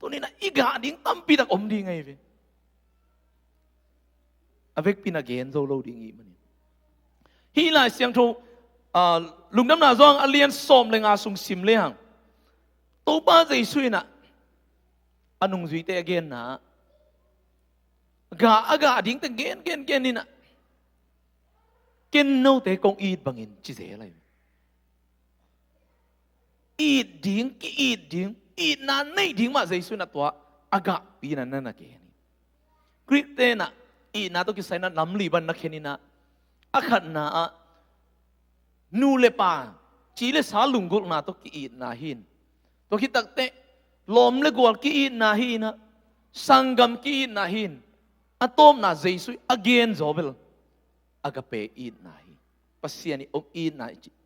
Tuni in ah i gah ding tampi tak om ding ahi ve. A vekpi in ah gen zo lo ding i hih manin. Hih Lai Siangtho, ah, Lungdamna Johan a lian sawm le nga sung sim le hang, Topa Jesu in ah a nungzuite a genna ah, gah a gah dingte gen gen gen in ah, ken note kong it bangin ci zel ahi ve. It ding, ki-it ding, itna neih ding mah Jesu in ah tua a gahpi in ah na na gen hi. Greek te in ah itna tawh kisai in ah nam li bang na khen in ah, a khatna ah nu le pa, ci le sa lunggulhna tawh ki-itna hi in, tua khit takteh lawm le gual ki-itna hi in ah, sanggam ki-itna hi in, a tawpna Jesu a gen zaw bel agape itna hi. Pasian i hong itna i cih.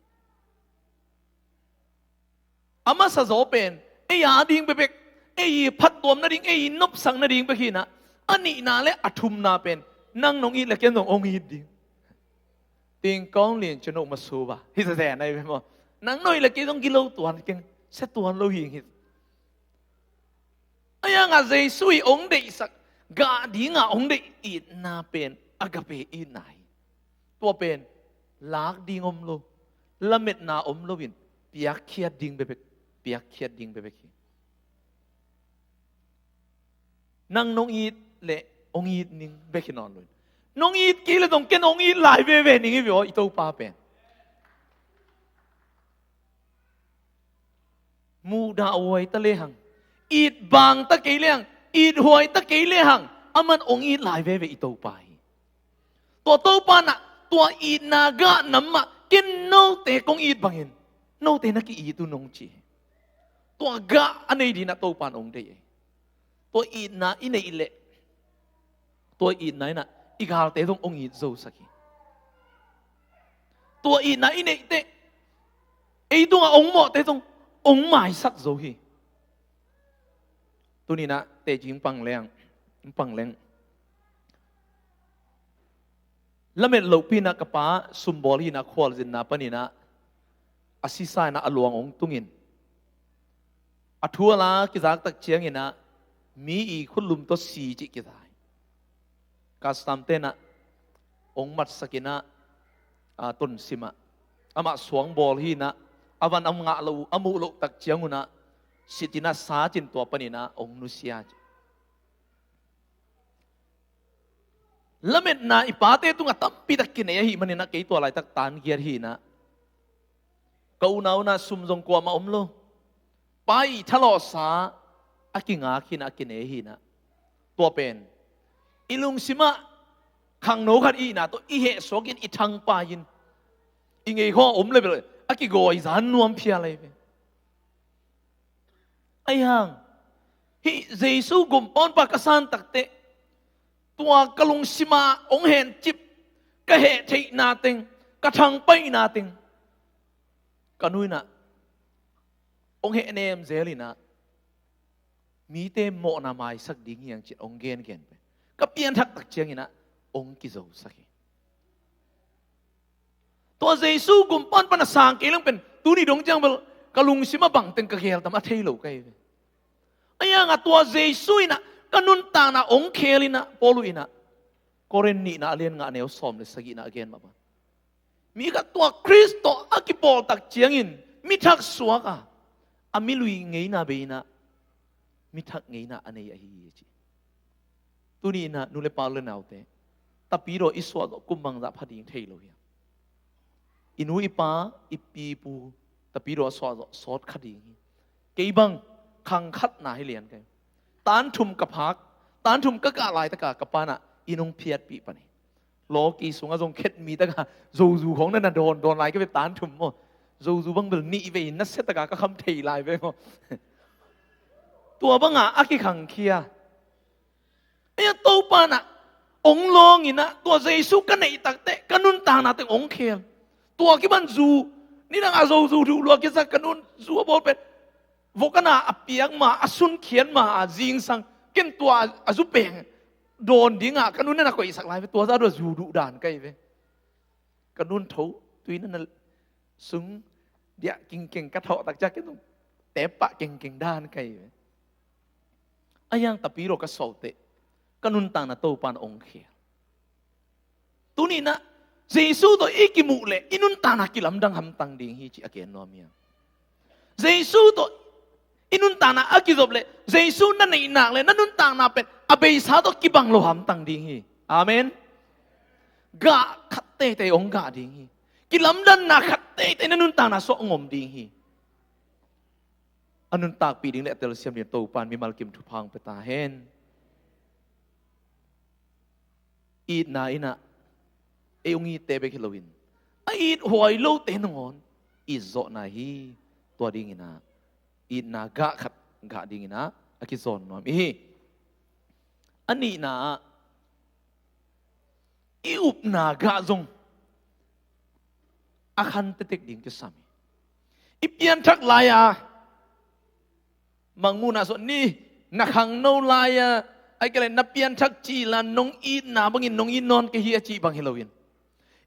A masa zaw pen ei a ding bekbek, ei i phattuam nading, ei i nopsak nading bek hi in ah, a nihna le a thumna pen nang nong it le ken zong hong it ding. Tingkawng lian cun hong masuba hi zenzen ahi ve maw. Nang nong it le kei zong gilo tuan keng, sia tuan lo hi ing hi. A iangah Jesu i hong deihsak, gah dingah hong deih itna pen agape itna hi. Tua pen lak ding om lo, lametna om loin piakkhiat ding bekbek, piakkhiat ding bekbek hi. Nang nong it leh hong it ning bek hi nawn loin, nong it kei le zong ken hong it lai veve ning hi ve aw, i Topa pen. Muhdah huai ta lehang, it bang ta kei lehang, it huai ta kei lehang, aman hong it lai veve i Topa hi. Tua Topa in ah tua itna gah nam mah Ken note kong it bangin note na ki-it un, hong ci hi. Tua gah a nei dingin ah Topa in hong deih hi. Tua itna i neih leh, tua itna in ah i galte zong hong it zosak hi. Tua itna i neih teh, ei tungah hong mawhte zong hong maisak zo hi. Tuni-in ah teci hong pang leng, hong pang leng, lamet lohpi-in ah ka pa sumbawl hi-in ah khualzinna panin ah a sisa-in ah a luang hong tungin, a thu a la kizak tak ciangin ah mi i khutlum tawh si cih kiza hi. Custom-te'n ah hong matsakin ah, a, Tonsim ah amah suang bawl hi-in ah, a van a ngah loh, a muh loh tak ciangun ah sit-in ah sat-in tua panin ah hong nusia ci. Lametna i pate tungah tampi tak kinei ahih manin ah kei tua laitak tan giat hi-in ah, ka unau in ah sum zong kuamah om lo. Pa i thalawhsa a kingak hi-in ah, a kinei hi-in ah, tua pen i lungsim ah khangno khat i hihna tawh i hehsuak in, i thangpai in, i ngei khawng om leh bel a kigawi zan nuam phial ahi ve. Ahi hang, hih Jesu gumpa honpa ka san tak teh, tua ka lungsim ah hong hencip, ka hehtheihna teng, ka thangpaihna teng, ka nu in ah hong hehnem zel in ah, mite mawhna maisak ding hi hang ci-in hong gengen pen, ka pianthak tak ciangin ah hong kizosak hi. Tua Jesu gumpa honpa na sang kei leng pen, tuni dong ciang bel ka lungsim ah bangteng ka geel tam a thei lo ka hi ve. Ahi hang ah tua Jesu in ah ka nuntakna hong khel in ah, Paul in ah Korin nihna a lian nga, a neu sawm le sagihna a gen mah bang, mi khat tua Khrist tawh a kipawl tak ciangin mi thak suak a, a milui ngeina bei in ah mi thak ngeina a nei ahi hi, a ci. Tuni-in ah nu le pa, u le naute, Tapidaw i suah zawh kum bangzah pha ding thei lo hiam? I nu i pa, i pi i pu Tapidaw a suah zawh sawt kha ding hi. Kei bang khang khatna hi lian ka hi. Tan thum ka phak, tan thum ka kah laitak a ka pa in ah inn hong phiatpih pan hi. Lawki sungah zong khet mi tak a zozu khawng na na dawn dawn lai ka ve, tan thum maw. Zozu bang bel nih vei nasia tak a ka kham thei lai ve maw. Tua bang a a kikhangkhia. Ei, Topa in ah hong lawng in ah, tua Jesu ka neih tak teh ka nuntakna teng hong khel. Tua kipan zu, nidang a zozu duh lua kisa, ka nu'n zu a bawl pen, vok a na a piak ma, a sunkhiat ma a zingsang, ken tua a zu peng dawn ding a ka nu'n na koihsak lai ve, tua zah duh a zu duh dan ka hi ve. Ka nu'n tho tui na na sung diah kingkeng ka thawh tak ciang ken zong tep pah kengkeng dan ka hi ve. Ahi hang Tapidaw ka suah teh ka nuntakna Topa in hong khel. Tuni-in ah Jesu tawh i kimuh leh i nuntakna kilamdang hamtang ding hi cih a gen nuam hi hang. Jesu tawh i nuntakna a kizop leh, Jesu na neih nak leh na nuntakna pen a beisa tawh kibang lo hamtang ding hi. Amen. Gah khat teitei hong gah ding hi. Kilamdanna khat teitei na nuntakna sungah hong om ding hi. A nuntakpih ding leh a telsiam ding Topa in mimal kim thupha hong pia ta hen. Itna in ah ei hong itte bek hi loin, a ithuai lote nangawn it zawhna hi. Tua dingin ah itna gah khat gah dingin ah a kizawn nuam i hi. A nihna ah, i upna gah zong a khan tektek ding kisam hi. I pianthak lai-a, Mangmuhna sung ni, na khangno lai-a, ahih kei leh na pianthak cil-a nong itna bangin nong it nawn kei hi a cih bang hi loin,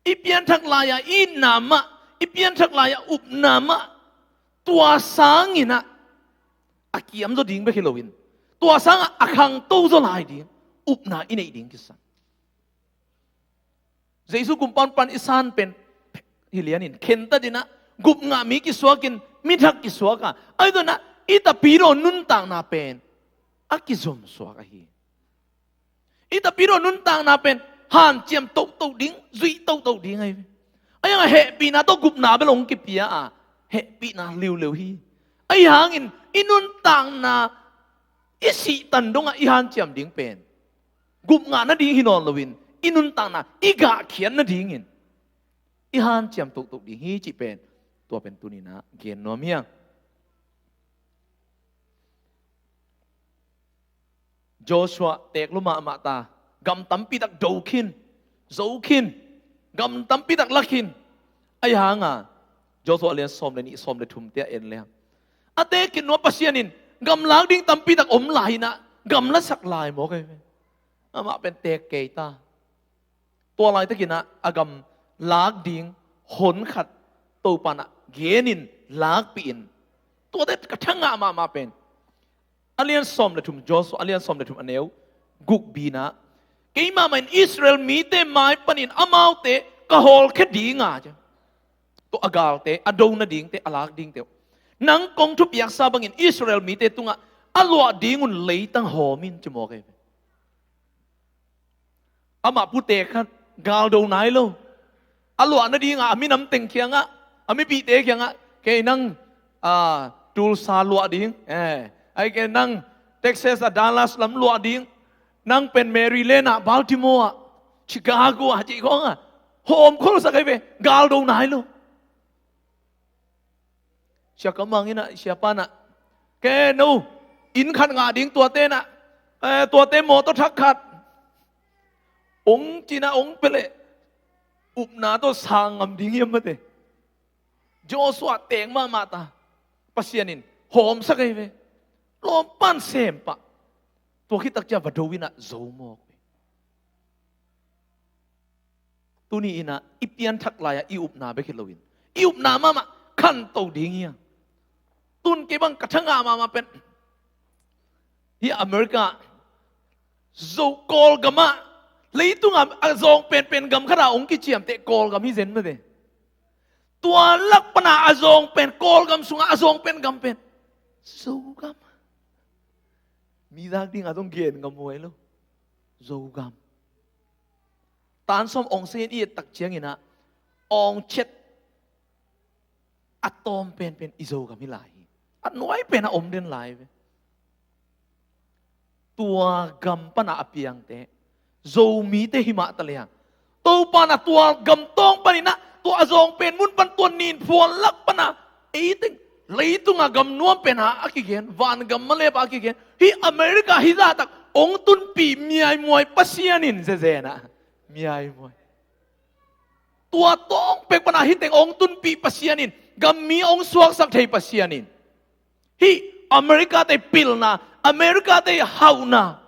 i pianthak lai-a itna mah, i pianthak lai-a upna mah, tua sangin ah a kiam zaw ding bek hi loin, tua sangah a khangto zaw lai ding upna i neih ding kisam. Jesu gumpa honpa i san pen hi lianin khentat in ah, gupngah mi kisuakin, mi thak kisuak a, ahi zongin ah i Tapidaw nuntakna pen a kizom suak ahi. I Tapidaw nuntakna pen hanciam toto ding, zuih toto ding ahi. Ahi hang a hehpihna tawh gupna bel hong kipia a, hehpihna liuliu hi. Ahi hangin i nuntakna i sihtan dongah i hanciam ding pen gupngah nading hi nawn loin, i nuntakna i gahkhiat nadingin i hanciam toktok ding hi cih pen, tua pen tuni-in ah gen nuam hi hang. Joshua teek lua mahmah ta, gam tampi tak do khin, zo khin, gam tampi tak la khin. Ahih hangin Joshua a lian sawm le nih, sawm le thum te ah en leng, a teek khit nuam Pasian in gam lak ding tampi tak om lai-in ah, gam lasak lai mawk ahi ve. Amah pen teek kei ta. Tua laitakin ah a gam lak ding hon khat Topa'n ah genin lakpih in, tuate ka thangah mahmah pen, a lian sawm le thum, Joshua a lian sawm le thum, a neu guk B-in ah, keimah mah in Israel mite mai panin amaute ka hawlkhia ding a, ci. Tua a galte, a do nadingte, a lak dingte uh nang kong thupiaksa bangin Israel mite tungah a luah ding un leitang hawm in, ci mawk ahi ve. Amah pu teek khat, gal do nai lo, a luah nadingah a minam teng kiangah, a mipihte kiangah, kei nang, ah, Tulsa luah ding, eh, ahih kei leh nang Texas a Dallas lam luah ding, nang pen Maryland ah, Baltimore ah, Chicago ah, cih khawng ah hawm khol sak ahi ve, gal do nai lo. Sia Kam Mang in ah, siapa in ah, kei no, inn khat ngah ding tuate in ah, eh, tuate mawtaw thak khat, ong ci-in ah ong pia leh, upna tawh sang ngam ding hiam, mate. Joshua teek mahmah ta, Pasian in hawmsak ahi ve. Lawmpa'n sem pah. Tua khit tak ciang va do in ah zo mawk ve. Tuni-in ah i pianthak lai-ah i upna bek hi loin, i upna mahmah khanto ding hi a. Tun kei bang ka thangah mahmah pen, hih America, Zo Kawlgam ah, leitungah a zawng penpen gam khat ah hong kiciamteh Kawlgam hi zen, mate. Tua lak pan a zawng pen, Kawlgam sungah a zawng pen gam pen Zogam. Mi zak dingah zong gen ngam huai lo. Zogam. Tan sawm awng sangin i et tak ciangin ah, awng ciat a tawm penpen i Zogam hi lai hi. A nuai pen a om den lai ve. Tua gam pan a piangte Zomite hi mah ta leh, Topa'n ah tua gam tawng panin ah, tua a zawng pen mun pan, tua nin phual lak pan a, ei teng, leitungah gam nuam pen a kigen, vangam Malay pan a kigen, hih America hih zahtak hong tunpih miaimuai Pasian in, zezen ah miaimuai. Tua tawng pek pan a hih teng hong tunpih Pasian in, gam mi hong suaksak thei Pasian in, hih America-te pilna, America-te hauhna,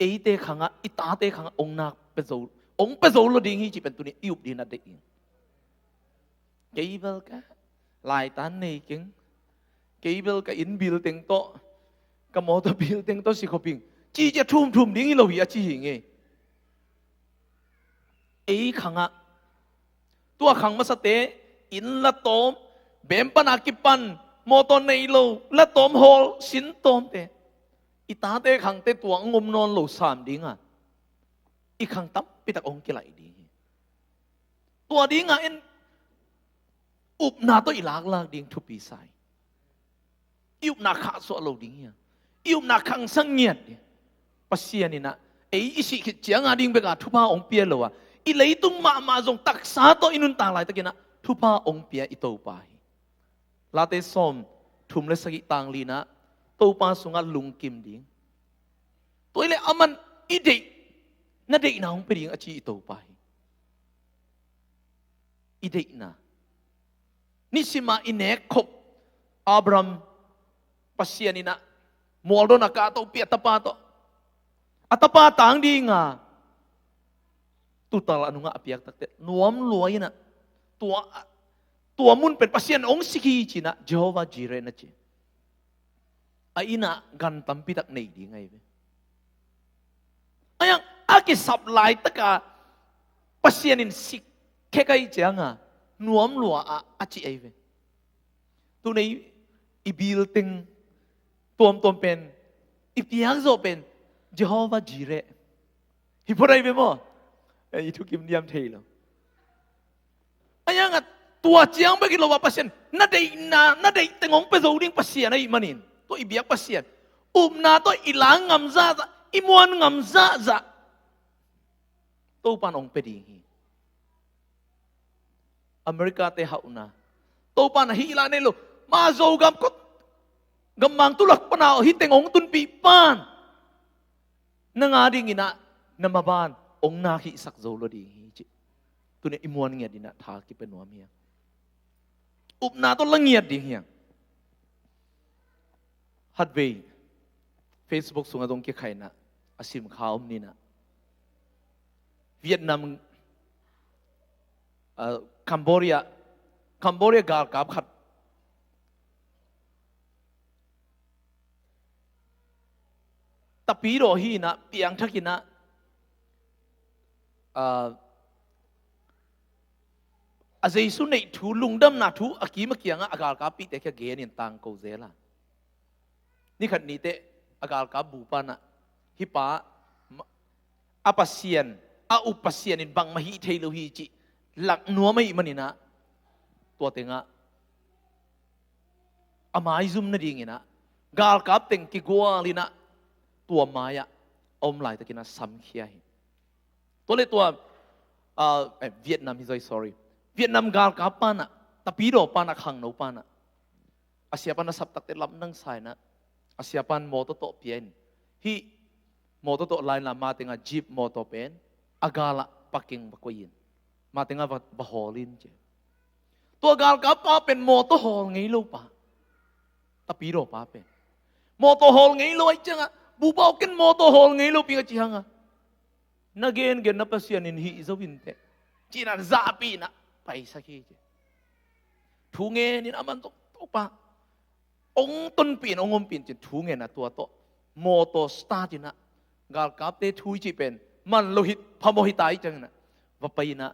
eite khangah, i tate khangah hong nak pia zo, hong pia zo lo ding hi cih pen tuni i up dingin a deih hi. Kei bel ka laitan nei keng, kei bel ka inn bill teng tawh, ka mawtaw bill teng tawh si khop ing, ci ciang thumthum ding hi lo hi, a ci hi ngei. Ei khangah, tua khang masate, inn la tawm, bem pan a kipan, mawtaw nei lo, la tawm hawl, sin tawmte, i tate khangte tua hong om nawn lo sam dingin, i khang tampi tak hong kilaih ding hi. Tua dingin upna tawh i laklak ding thupi sa hi. I upna khahsuah lo ding hi a, i upna khangsak ngiat ding. Pasian in ah, ei i sih khit ciang a ding bek a thupha hong pia lo a, i leitung mahmah zong taksa tawh i nuntak laitakin ah thupha hong pia i Topa hi. Late sawmthum le sagih, tang li-na, Topa sungah lungkim ding. Tua hi leh aman i deih, na deihna hong pia ding a ci i Topa hi. I deihna. Nisim a i nek khop Abraham, Pasian in ah mual dawn a kahtohpih a tapa tawh, a tapa tang dingin tuutal a nungah a piak takteh, nuam lua in ah, tua, tua mun pen Pasian hong sik hi ci-in ah, Jehovah Jireh na ci. A inn ah gan tampi tak nei ding ahi ve. A yang a kisap laitak a Pasian in sik khek ahih ciangin nuam lua a, a ci ahi ve. Tuni i bill teng tuamtuam pen, i piak zawh pen Jehovah Jireh hi phot ahi ve maw. Eh, i thukim diam thei lo. A yang a, tua ciang bek hi lo a, Pasian, na deihna, na deih teng hong pia zo ding Pasian ahih manin, tua i biak Pasian, upna tawh i lak ngam zahzah, i muan ngam zahzah, Topa'n hong pia ding hi. America te hauhna, Topa na hih lah nei lo. Ma Zogam kawt, gammang tulak pana hih teng hong tunpih pan, nang a dingin ah na maban hong nak hihsak zo lo ding hi ci. Tuni i muan ngiat in ah tha kipia nuam hi hang. Upna tawh la ngiat ding hi hang. Khatvei Facebook sungah zong kikhaina a sim kha om ni in ah, Vietnam, ah, Cambodia, Cambodia galkap khat, tapidaw hi in ah, piangthak in ah, ah, a Jesu neih thu, lungdamna thu a kim a kiangah a galkappihte kia genin tangko zel a, ni khat ni teh a galkap bupa in ah, hih pa, ma-, a Pasian, a up Pasian in bangmah hih thei lo hi cih lak nuam ahih manin ah, tua tengah a maizum nadingin ah galkap teng kigual in ah, tua mai-ah a om laitakin ah samkhia hi. Tua leh tua, ah, eh, Vietnam hi zaw, sorry. Vietnam galkap pa in ah, tapidaw pa in ah, khangno pa in ah, a sia pan a sap takteh lamdang sa in ah, a sia pan mawtaw tawh pia in, hih mawtaw tawh la in la, ma tengah jeep mawtaw pen a galah pakeng va koih in, ma tengah va, va hawl in ci. Tua galkap pa pen mawtaw hawl ngei lo pa, tapidaw pa pen. Mawtaw hawl ngei lo ahih ciangah, bupa aw, ken mawtaw hawl ngei lo pi ing a ci hang a, na gengen na Pasian in hih zo inteh, ci in ah zahpih in ah paisak hi ci. Thu ngen in ah, aman tawh, Topa, hong tonpih in, hong ompih in ci in thu ngen in ah, tua tawh mawtaw start in ah, galkapte thu i cih pen man lo hi, phamawh hi ta ahih ciangin ah, va pai in ah,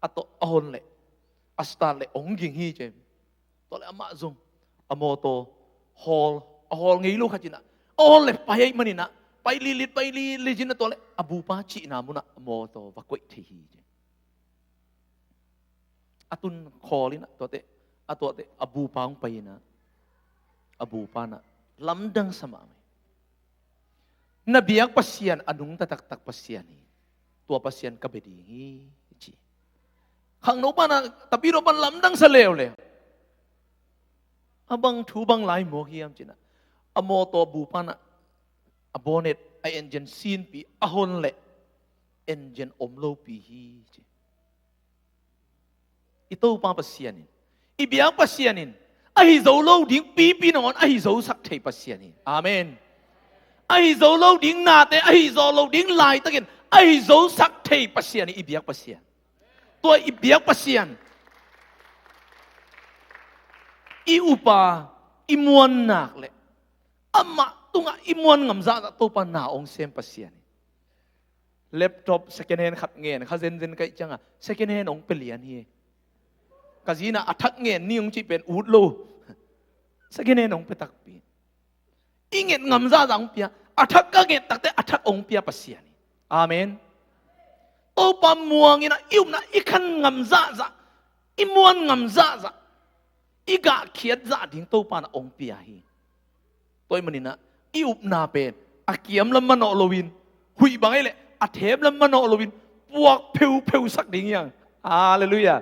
a tawh a hon leh, a start leh hong ging hi ci. Tua leh amah zong a mawtaw hawl, a hawl ngei lo khat in ah, a hon leh pai ahih manin ah, pai litlit, pai litlit in ah, tua leh a bupa cihna munah a mawtaw va koih thei hi ci. A tun khawl in ah, tua teh, a, tua teh a bupa hong pai in ah, a bupa in ah lamdang sa mahmah hi. Na biak Pasian a nungta taktak Pasian hi. Tua Pasian ka bia ding hi ci. Khangno pa in ah, tapidaw pa in lamdang sa leuleu. A bang thu bang lai mawk hiam ci in ah, a mawtaw bupa in ah, a bonnet, a engine sinpih, a hon leh engine om lopi hi ci. I Topa Pasian in, i biak Pasian in, ahi zo lo ding pipi nangawn ahi zosak thei Pasian hi. Amen. Ahi zo lo ding nate, ahi zo lo ding laitakin ahi zosak thei Pasian hi, i biak Pasian. Tua i biak Pasian, i upa, i muan nak leh, amah tungah i muan ngam zahzah Topa na hong sem Pasian hi. Laptop second hand khat ngen kha zenzen ka hih ciangah, second hand hong pia lian hi. Ka zi in ah a thak ngen ni hong cih pen ut lo. Second hand hong pia takpi. I nget ngam zahzah hong pia. A thak ka nget takteh a thak hong pia Pasian hi. Amen. Topa muang in ah, i upna i khan ngam zahzah, i muan ngam zahzah, i gahkhiat zah ding Topa in ah hong pia hi. Tua ahih manin ah i upna pen a kiam lam manawh loin, huih bang ahih leh a them lam manawh loin, puak pheupheu sak ding hi hang. Halleluiah.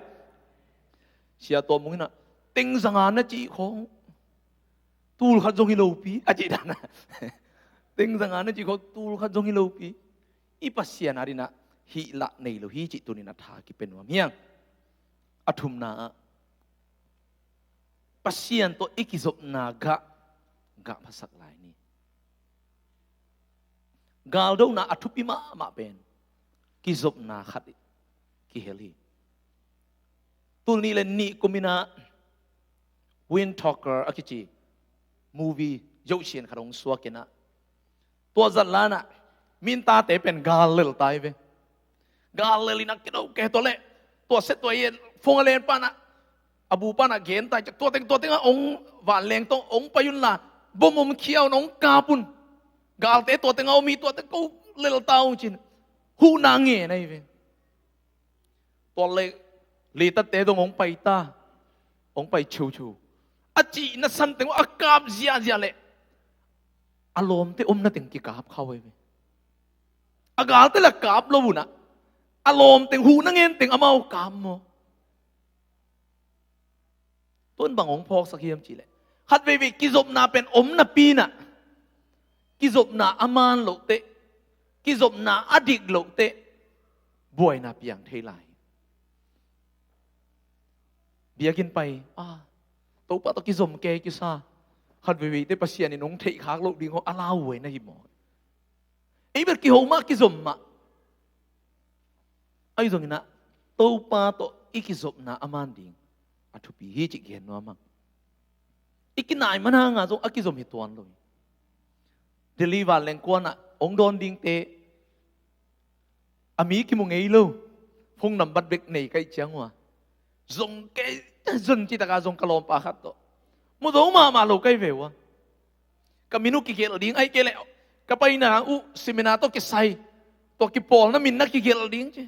Sia Tuam Mung in ah, teng zanga na cih khawng tul khat zong hi lopi, a cih dan a. Teng zanga na cih khawng tul khat zong hi lopi. I Pasian adingin ah hih lah nei lo hi cih tuni in ah tha kipia nuam hi hang. A thumna ah, Pasian tawh i kizopna gah, gah phasak lai ni. Galdona a thupi mahmah pen kizopna khat kihel hi. Tul nih le nih kum in ah Wind Talker a kici movie zohsian khat hong suak in ah, tua zat lai in ah mintate pen gal lel ta hi ve. Gal lel in ah kidawk kei, tua leh tua set tua in phone a len pa in ah, a bu pa in ah gen ta hi. Tua teng, tua teng ah hong, vanleng tawh hong pai un la, bom om khia un, hong kap un. Galte tua teng ah om hi, tua teng ko lel ta ung ci in huhna ngen ahi ve. Tua leh leitatte dong hong pai ta, hong pai cheucheu. A cihna san teng uh a kap ziahziah leh a lawmte omna teng kikap kha uh ahi ve. A galte lah kap lo un ah, a lawm teng, huhna ngen teng amau kap maw. Tuan bang hong phawksak hiam cih leh, khat veivei kizopna pen om napi-in ah, kizopna a man loh teh, kizopna a dik loh teh, buaina piang thei lai. Biakinn pai, a, Topa tawh kizom kei kisa. Khat veivei teh Pasian in hong theih khak loh ding hong a lauhuai na hi maw? Ei bel kiho mah, kizom mah. Ahi zongin ah, Topa tawh i kizopna a man ding a thupi hi cih gen nuam ing. I kinai man hangin zong a kizom hi tuan lo hi. Delhi vanleng kuan ah hong dawn dingte, a mi kimu ngei lo, phone nambat bek nei ka hih ciang uh a, zong kei, zon citakin zong ka lawmpa khat tawh, mu zo mahmah lo ka hi ve uh a. Ka min uh kigelh ding, ahih kei leh ka paina uh seminar tawh kisai, tua kipawlna min na kigelh ding ci.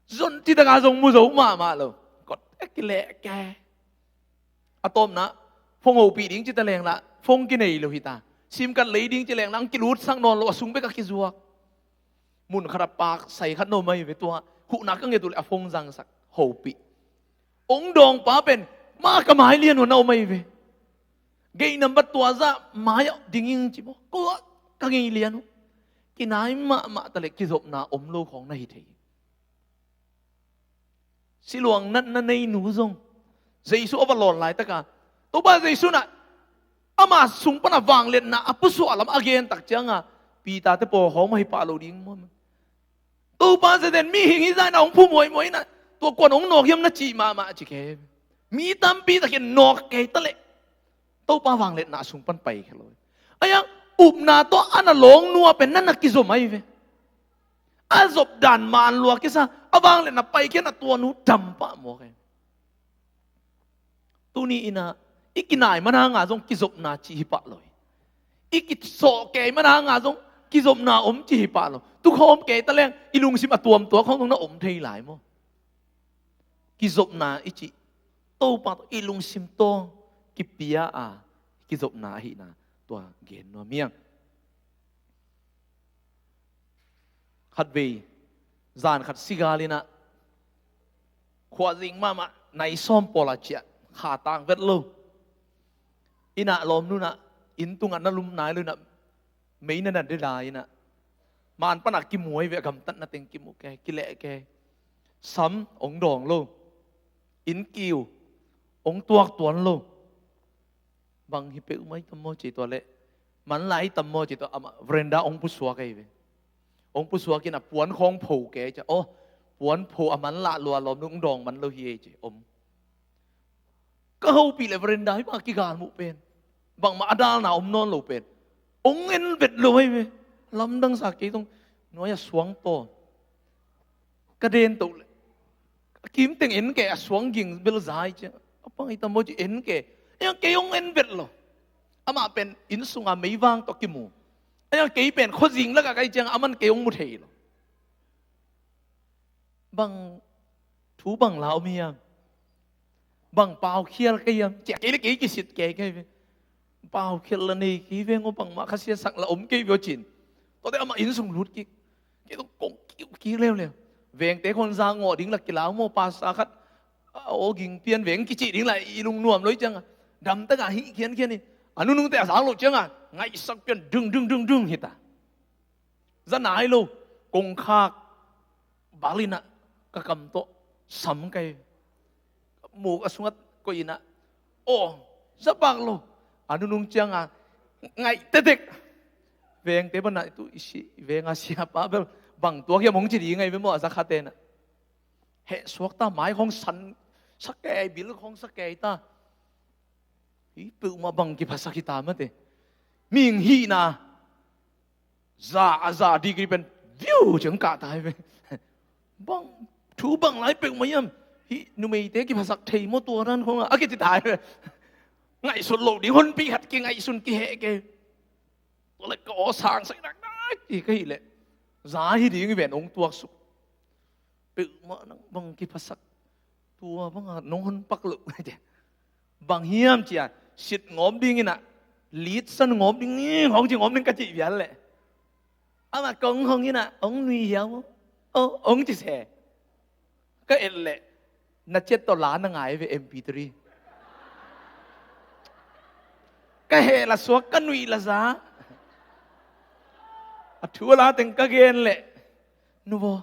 Zon citakin zong mu zo mahmah lo. Kawt a kileh kei. A tawpna, phone hopih ding ci ta leng lah phone kinei lo hi ta. Sim card lei ding ci leng lah hong kilutsak nawn lo, a sung bek a kizuak. Mun khat ah paksai khat na om ahi ve, tua huhna ka nget uh leh a phone zangsak, hopih. Hong dawngpa pen, ma ka mai lian uh na om ahi ve. Gate nambat tua zah mai ah ding ing ci maw. Kua ka ngei lian uh. Kinai mahmah ta leh kizopna om lo khawng na hi thei. Siluang natna nei nu zong, Jesu a va lawn laitakin, Topa Jesu in ah ama sung pan a vangliatna a pusuah lam a gen tak ciangin, Peter te pawl khawng mah hi pah lo ding maw. Topa Satan, mihing hi zah in ah hong phu muaimuai in ah, tua kuan hong nawk hiam na cih mahmah ci kei. Mi tampi takin nawk kei ta leh, Topa vangliatna a sung pan pai khe lo. Ahi hang upna tawh a na lawng nu ah pen na na kizom ahi ve. A zop dan man lua kisa, a vangliatna pai khin a, tua nu dam pah mawk e. Tuni in ah, i kinai man hangin zong kizopna cih hi pah lo hi. I kisawh kei man hangin zong kizopna om cih hi pah lo. Tukhawm kei ta leng, i lungsim a tuamtuam khawng zong na om thei lai maw. Kizopna i cih, Topa tawh i lungsim tawh kipia a, kizopna ahihna tua gen nuam ing. Khatvei, zan khat sigal in ah, khuazing mahmah, nai sawm pawl a ciah, kha tang vet lo. Inn ah lawmnu in ah, inn tungah na lum nai lo in ah, mei na na dai lai in ah, man pan a kimu ahi ve, a gamtatna teng kimu kei, kileh kei. Sam hong dawng lo. Inn kiu hong tuak tuan lo. Bang hi peuhmah hi tam maw ci, tua leh manla hi tam maw ci, tua amah veranda hong pusuak ahi ve. Hong pusuak in ah puan khawng pho kei ci. Aw, puan pho a manla lua, lawmnu hong dawng man lo hi ei ci. Om. Ka hopih leh veranda hi bang a kigal muh pen, bangmah a dalna om nawn lo pen, hong en vet lo ahi ve. Lamdang sa kei zong, nuai a suang taw. Ka den toh leh, a kim teng en kei, a suang ging bel zai ci. A pang hi tam maw ci, en kei. Ahi hang kei hong en vet lo. Amah pen inn sunga meivang tawh kimu. Ahi hang kei pen khuazing lakah ka hih ciangin aman kei hong mu thei lo. Bang thu bang la om hiam? Bang paukhial ka hiam? Ci a, kei leh kei kisit kei ka hi ve. Paukhial la nei kei veng aw, bangmah kha siasak la om kei ve aw ci-in. Tuate amah inn sung lut kik. Kei tawh kong kiu kik leuleu. Vengte khawng zang ngawh ding la kilau maw, pastor khat, aw ging pian veng kicih ding la i lungnuam lo hi ciangin, damtakin hih khiankhian in, a nunungte a zang loh ciangin ngaihsak pian, dung dung dung dung hi ta. Za nai lo, kongkhak bal in ah ka kam tawh sam kei. Muk a sungah koih in ah, aw, za pak lo. A nunung ciangin ngaih tetek. Vengte pan ah, tu i si, i venga siapa bel bang tuak hiam hong ci ding ahi ve maw, a za khate in ah. Heh suak ta, mai khawng san sa kei, bil khawng sa kei ta. Hih peuhmah bang kiphasak hi ta mate. Mihing hihna za a za degree pen viu ciang kah ta hi ve. Bang thu bang lai peuhmah hiam? Hih numeite kiphasak thei maw tua dan khawng a, a kici ta hi ve. Ngaihsut loh ding honpi khat kingaihsun kiheh kei. Tua leh ka aw sang sak nak nak hi ka hih leh, za hi ding hi ven, hong tuaksuk. Peuhmah nang bang kiphasak, tua bangah nong honpak loh. Bang hiam ci-a, sit ngawm ding in ah, litsan ngawm ding, hong ci ngawm ding ka cih vial leh, amah kong hong in ah, hong nui hiam aw, hong ci se. Ka et leh, na chat tawh la na ngai ve, M P three. Ka heh la suak, ka nuih la za. A thu a la teng ka gen leh, nu vaw,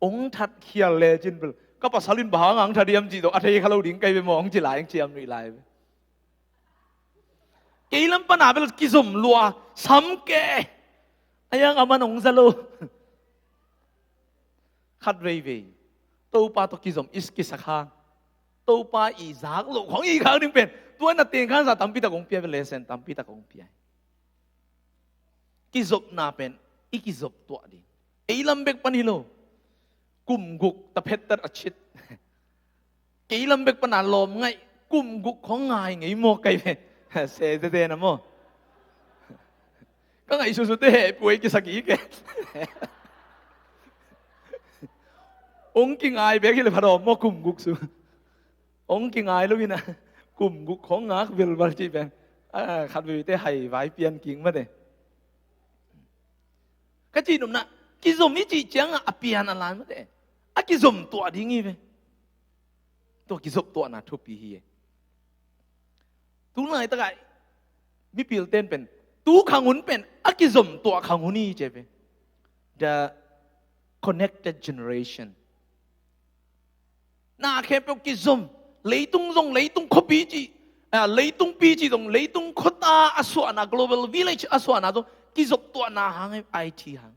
ong that khial le cin bel, ka pasal in bang hang a ong that hiam cih tawh a thei kha lo ding ka hi ve maw, ong ci lai, ong ciam nuih lai ve. Kei lam pana bel kizom lua, sam ke. A yang a man ong za lo. Khat veivei Topa tawh kizom i kisak hang, Topa i zak loh khong i khak ding pen, tua na teng khan za tampi tak ong pia ve, lesson tampi tak ong pia. Kizopna pen i kizop tuah ding. Ei lam bek pan hi lo. Kum guk ta phet tat a cit. Kei lam bek pana lawm ngaih, kum guk khong ngai ngei maw kai ve. Se tete na maw. Ka ngaih susu te heh puai kisak i ke. Ong kingai bek hi le pha dawm maw, kum guk su. Ong kingai lo ina, kum guk khong ngak vilval cih pen, a, khat vei te hai vai pian king mate. Ka cih nopna, kizom i cih ciangah a pian a lai mate. A kizom tuah ding hi ve. Tua kizop tuahna thupi hi e. Tu laitakah mipil ten pen, tu khang hun pen a kizom tuah khang hun hi ci ve. The connected generation. Na khempeuh kizom, leitung zong leitung khuapi cih, a, leitung pi cih zong leitung khuata a suahna, global village a suahna zong kizop tuahna hang, I T hang.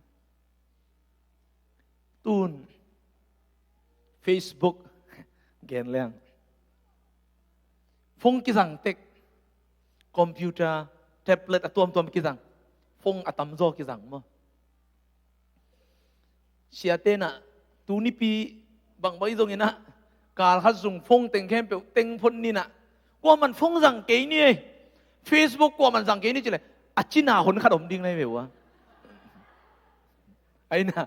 Tun Facebook gen leng, phone kizang tek, computer, tablet a tuamtuam kizang, phone a tamzaw kizang maw. Siate na, tu nipi bangbang i zong ina, kal khat zong phone teng khempeuh teng phone nina, kuaman phone zang kei ni ei. Facebook kuaman zang kei ni ci le, a cina hon khat om ding nai ve ua. Aina.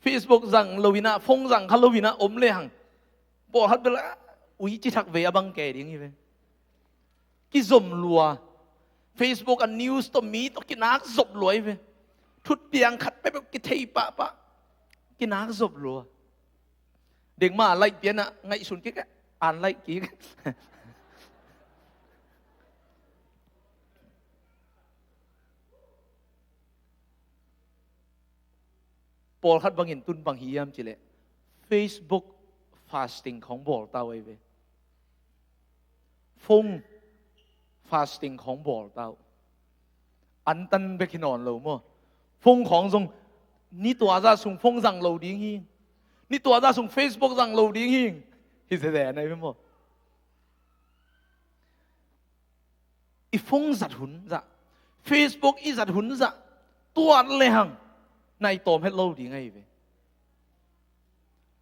Facebook zang lo ina, phone zang kha lo ina om le hang, pawlkhat bel a ui ci thak ve a bang kei ding hi ve. Kizom lua. Facebook a news tawh mi tawh kinak zop lua hi ve. Thut piang khat peuhpeuh kithei pahpah. Kinak zop lua. Dengma a like pianah ngaihsun kik, an like kik. Pawlkhat bangin tun bang hiam cileh, Facebook fasting khong bawl tau ei ve. Phone fasting khong bawl tau. Antan bek hi nawn lo maw? Phone khong zong ni tuazah sung phone zang lo ding hi. Ni tuazah sung Facebook zang lo ding hi. Hi zezeh na ei ve maw? I phone zat hun zah, Facebook i zat hun zah, tuat lehang nai tawm het lo ding ahi ve.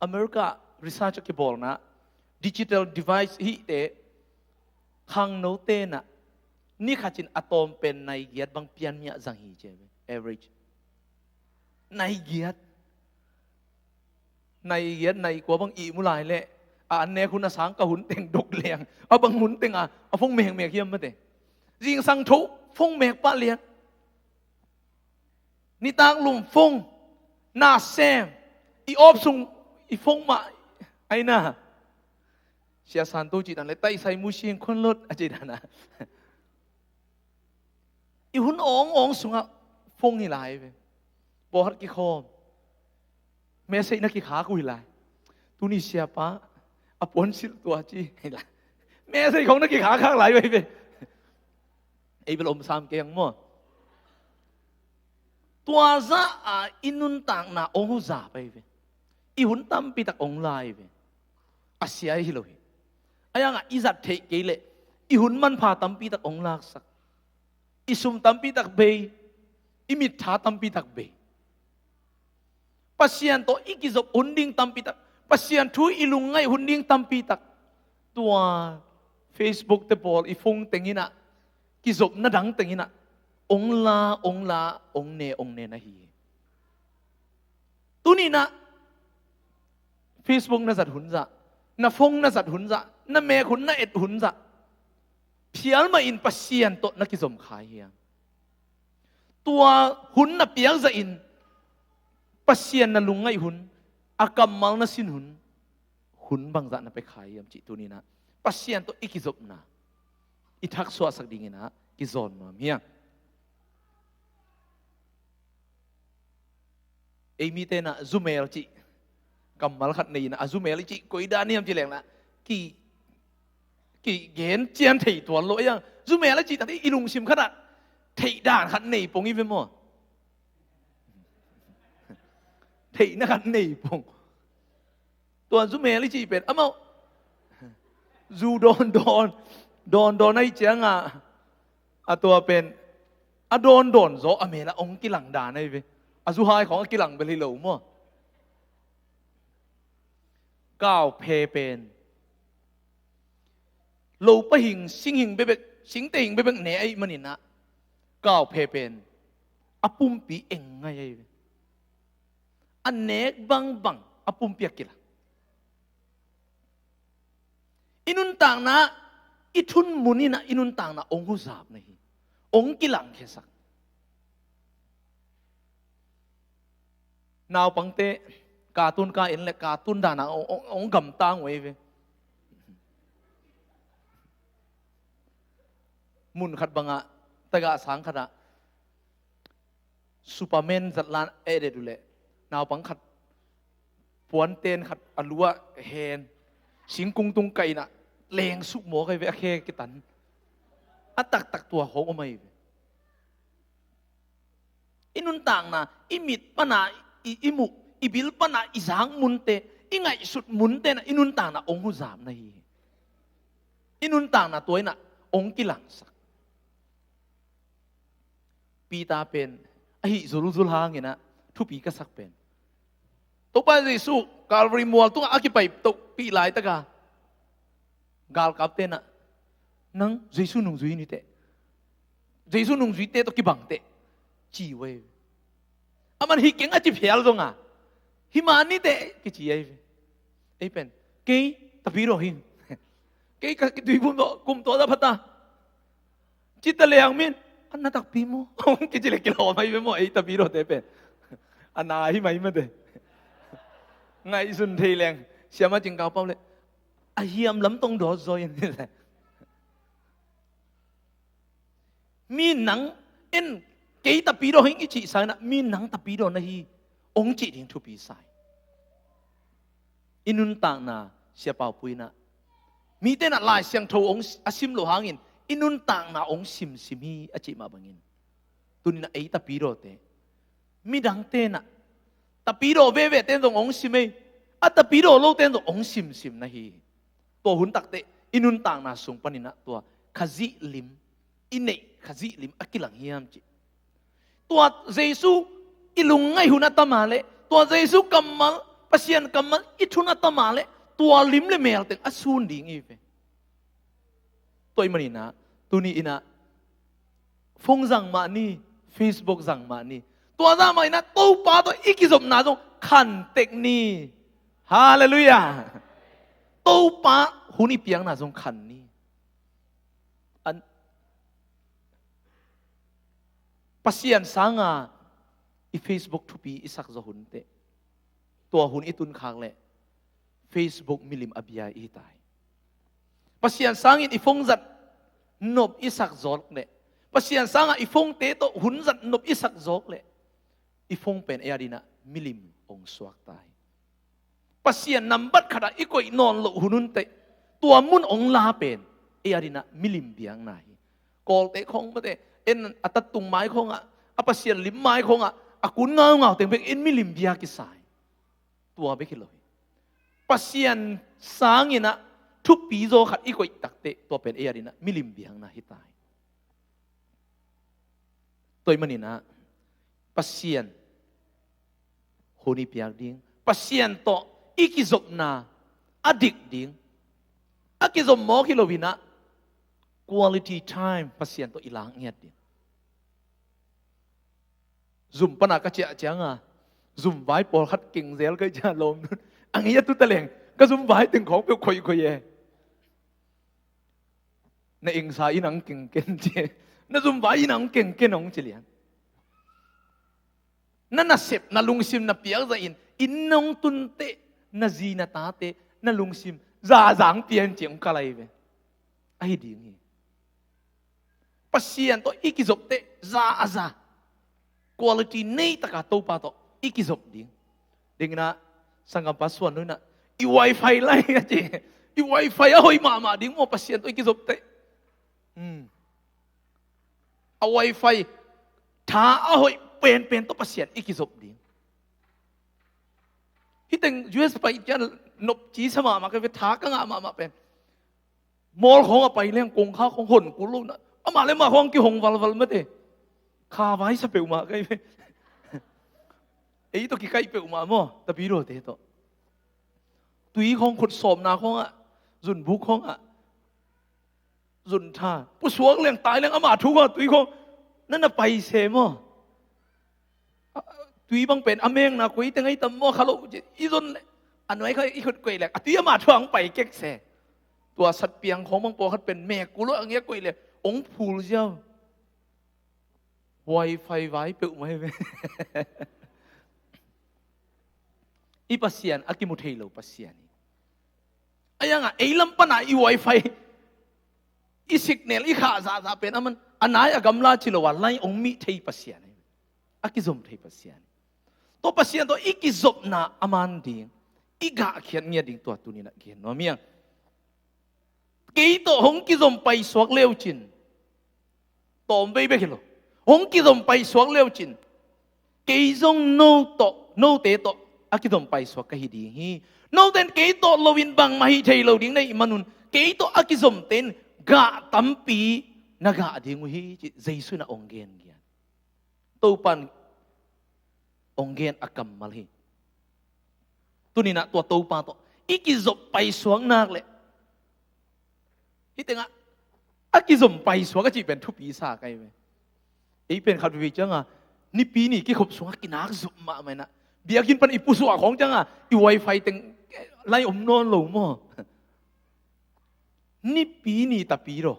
America research a kibawlna, digital device hihte khangno tenah ni khatin a tawm pen nai giat bang pianmiah zang hi ci ve, average. Nai giat. Nai giat, nai kua bang ihmu lai leh, a an nek hun a sang ka hun teng dok leng, a bang hun teng a, a phone mekmek hiam mate. Zingsang tho phone mek pah lian. Nitak lum phone, na sem, i awp sung i phone mah aina. Sia Santo cih dan le taisai mu sing khon lot a cih dan a. I hun awngawng sungah phone hi lai ve. Pawlkhat kikhawm, message na kikhak uh hi lai. Tuni siapa a puansilh tua ci hi lai. Message khong na kikhak khak lai uh ahi ve. Ei bel om sam keng maw? Tua zah a i nuntakna ong huzap ahi ve. I hun tampitak ong lai ve. A sia hi lo hi. A yangah i zat theih kei leh i hun manpha tampitak ong laksak. I sum tampitak bei, i mittha tampitak bei. Pasian tawh i kizop hun ding tampitak, Pasian thu i lungngaih hun ding tampitak. Tua Facebook te pawl i phone tenginah, kizopna dang tenginah ong la, ong la, ong ne, ong ne na hi hi. Tuninah Facebook na zat hun zah, na phone na zat hun zah, na mek hun, na et hun zah, phial mahin Pasian tawh na kizom khai hiam? Tua hun na piak zahin Pasian na lungngaih hun, a kammal na sin hun, hun bangzah na pia khai hiam cih tuninah Pasian tawh i kizopna. i thaksuahsak dingin ah kizawn nuam hi hang. Ei mite in ah zumel cih kammal khat nei in ah, a zumel i cih koi dan hiam ci leng in ah ki, kigen cian thei tuan lo ei hang. Zumel a cih takte i lungsim khat ah theih dan khat nei pong hi ve maw? Theihna khat nei pong. Tua zumel i cih pen amau zu dawndawn, dawndawn ahih ciangah a tua pen a dawndawn zaw a mel ah hong kilang dan ahi ve. A zuhai khawng a kilang bel hi lo maw? Kauphe pen lopa hing, sing hing bekbek, singte hing bekbek ne ahih manin ah kauphe pen a pumpi eng ngai ahi ve. A nek bangbang a pumpi a kilang. I nuntakna i thun mun in ah i nuntakna hong huzap na hi. Hong kilangkhiasak. Naupangte cartoon ka en le cartoon dan ah hong, hong, hong gamtang uh ahi ve. Mun khat bangah tagah sang khatah Superman zatlan a et uh leh naupang khat puanten khat a lu ah hen, singkung tung kaih in ah lengsuk mawk ahi ve, a khe kitan. A taktak tua khawng om ahi ve. I nuntakna, i mit pana i, i muh, i bil pana i zak munte, i ngaihsut munte in ah i nuntakna hong huzap na hi. I nuntakna tua in ah hong kilangsak. Peter pen a hih zulzul hangin ah thupi ka sak pen, Topa Jesu Calvary mual tungah a kipai tohpih laitak a galkapte in ah, "Nang Jesu nungzui ni teh, Jesu nungzuite tawh kibang teh," ci uh ahi ve. Aman, "Hi keng," a ci phial zong a, "Hi mah ni teh," kici ahi ve. Ei pen, "Kei Tapidaw hi. Kei ka tuiphum tawh kum tua za phata," ci ta leng min, "A na takpi maw?" kici le kilawm ahi ve maw, ei Tapidawte pen. A na hi mah hi mah teh. Ngaihsun thei leng, siama Cing Kau Pau le, "A hiam lam tong dawt zaw in," mi nang en, "Kei Tapidaw hi ing," i cih sa in ah, mi nang Tapidaw na hi hong cih ding thupi sa hi. I nuntakna, Sia Pau Pu in ah, mite in ah Lai Siangtho hong s-, a sim loh hangin i nuntakna hong simsim hi a cih mah bangin, tuni in ah ei Tapidawte, midangte in ah Tapidaw vevete in zong hong sim ei, a Tapidaw lote in zong hong simsim na hi. Tua hun takteh i nuntakna sung panin ah tua Khazih lim, i neih Khazih lim a kilang hiam cih. Tua Jesu i lungngaih hun a tam a leh, tua Jesu kammal, Pasian kammal i thun a tam a leh, tua lim le mel teng a sun ding hi ve. Tua ahih manin ah, tuni in ah phone zang mah ni, Facebook zang mah ni. Tua zah mah in ah Topa tawh i kizopna zong khan tek ni. Halleluiah. Topa hun i piakna zong khan ni. An, Pasian sanga i Facebook thupi i sak zaw hun teh, tua hun i tun khak leh Facebook milim a bia i hi ta hi. Pasian sangin i phone zat nop i sak zawk leh, Pasian sanga i phone-te tawh hun zat nop i sak zawk leh, i phone pen ei adingin ah milim hong suak ta hi. Pasian nambat khatah i koih nawn loh hun hun teh, tua mun hong la pen ei adingin ah milim biakna hi. Kawlte khawng mate, en a tattung mai khawngah, a Pasian lim mai khawngah a kun ngaungau teng bek in milim bia kisa hi. Tua bek hi lo hi. Pasian sangin ah thupi zaw khat i koih takteh, tua pen ei adingin ah milim biakna hi ta hi. Tua ahih manin ah Pasian hun i piak ding, Pasian tawh i kizopna a dik ding, a kizop mawk hi loin ah quality time Pasian tawh i lak ngiat ding. Zum pana ka ciah cianga, zum vai pawlkhat keng zel ka hih ciang lawm nun, a ngiat uh ta leng ka zum vai teng khawng peuh khoihkhoih e. Na engsa inn ah kengken ci, na zum vai inn ah kengken hong ci lian. Na nasep, na lungsim na piakzah in, inn nong tunteh, na zi na tate na lungsim zahzah pian ci hong kal ahi ve. Ahi ding hi. Pasian tawh i kizop teh za a za quality nei taka Topa tawh i kizop ding. Dingin ah sanggampa Suan Lui in ah, i wifi lai a ci. I wifi a hoih mahmah ding maw, Pasian tawh i kizop teh. Hmm. A wifi tha a hoih penpen tawh Pasian i kizop ding. Hih teng U S pai ciang nopci sa mahmah ka hi ve, tha ka ngah mahmah pen. Mall khawng a pai leng kongkha khawng hon kul lo na. Amah le amah khawng kihong valval mate. Kha vai sa peuhmah ka hi ve. Ei tawh kikaih peuhmah maw, tapidawte tawh. Tui khawng khut sawmna khawngah, zunbuk khawngah, zuntha pusuak leng tai leng amah thu khawng, tui khawng na na pai se maw. Tui bang pen a mengna koi teng ai tam maw kha lo ci, i zon le a nuai kha i khut koih lek a tui amah thu ang pai kek se. Tua satpiang khawng bang pawlkhat pen mek kul lo ang ia koih lek ong phul ziau. Wifi vai peuhmah hi ve. I Pasian a kimu thei lo Pasian hi. A iangah ei lam pana i wifi, i signal, i khah zahzah pen a man a nai a gamla ci lo a lai ong mih thei Pasian hi. A kizom thei Pasian hi. Tua Pasian tawh i kizopna a man ding, i gahkhiat ngiat ding tua tuninah gen nuam hiang. Kei tawh hong kizom paisuak leucin tawm vei bek hi lo. Hong kizom paisuak leucin kei zong no tawh, note tawh a kizom paisuak ka hi ding hi. Note in kei tawh loin bangmah hih thei lo ding na hih manun kei tawh a kizomte in gah tampi na gah ding uh hi ci Jesu in a ong gen gian. Topan ong gen a kammal hi. Tuninah tua Topa tawh i kizop paisuak nak leh hih tengah a kizom paisuak a cih pen thupi sa kai ve. Ei pen khat vei cianga nipi ni kikhop sungah kinak zup mahmah inah biakinn pan i pusuah khawng cianga i wifi teng lai om nawn lo maw? Nipi ni tapidaw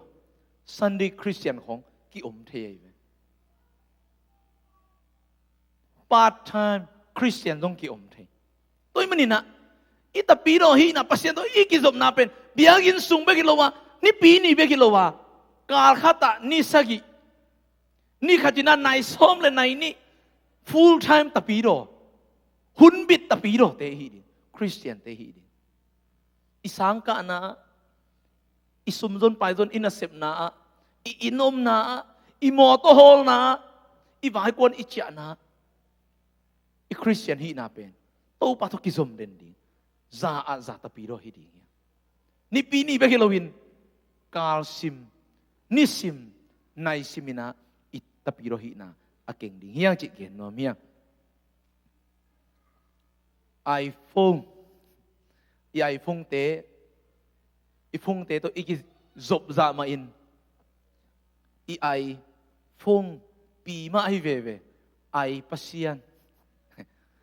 Sunday Christian khawng kiom thei ahi ve. Part time Christian zong kiom thei. Tua ahih maninah i tapidaw hihna Pasian tawh i kizopna pen biakinn sung bek hi lo a, nipi ni bek hi lo a, kal khatah ni sagih, ni khatinah nai sawm le nai nih, full time tapidaw, hunbit tapidawte hih ding, Christiante hih ding. I sangkahna ah, i sumzon paizon i nasepna ah, i inn omna ah, i mawtaw hawlna ah, i vaikuan i ciahna ah, i Christian hihna pen Topa tawh kizom den ding, za ah za tapidaw hi ding hi. Nipi ni bek hi loin kalsim, nisim, naisiminah i tapidaw hihna a keng ding hiang cih gen nuam hiang. iPhone, i iPhone te, i phone te tawh i kizop zah mahin i iPhone pi mah ahi veve. I Pasian,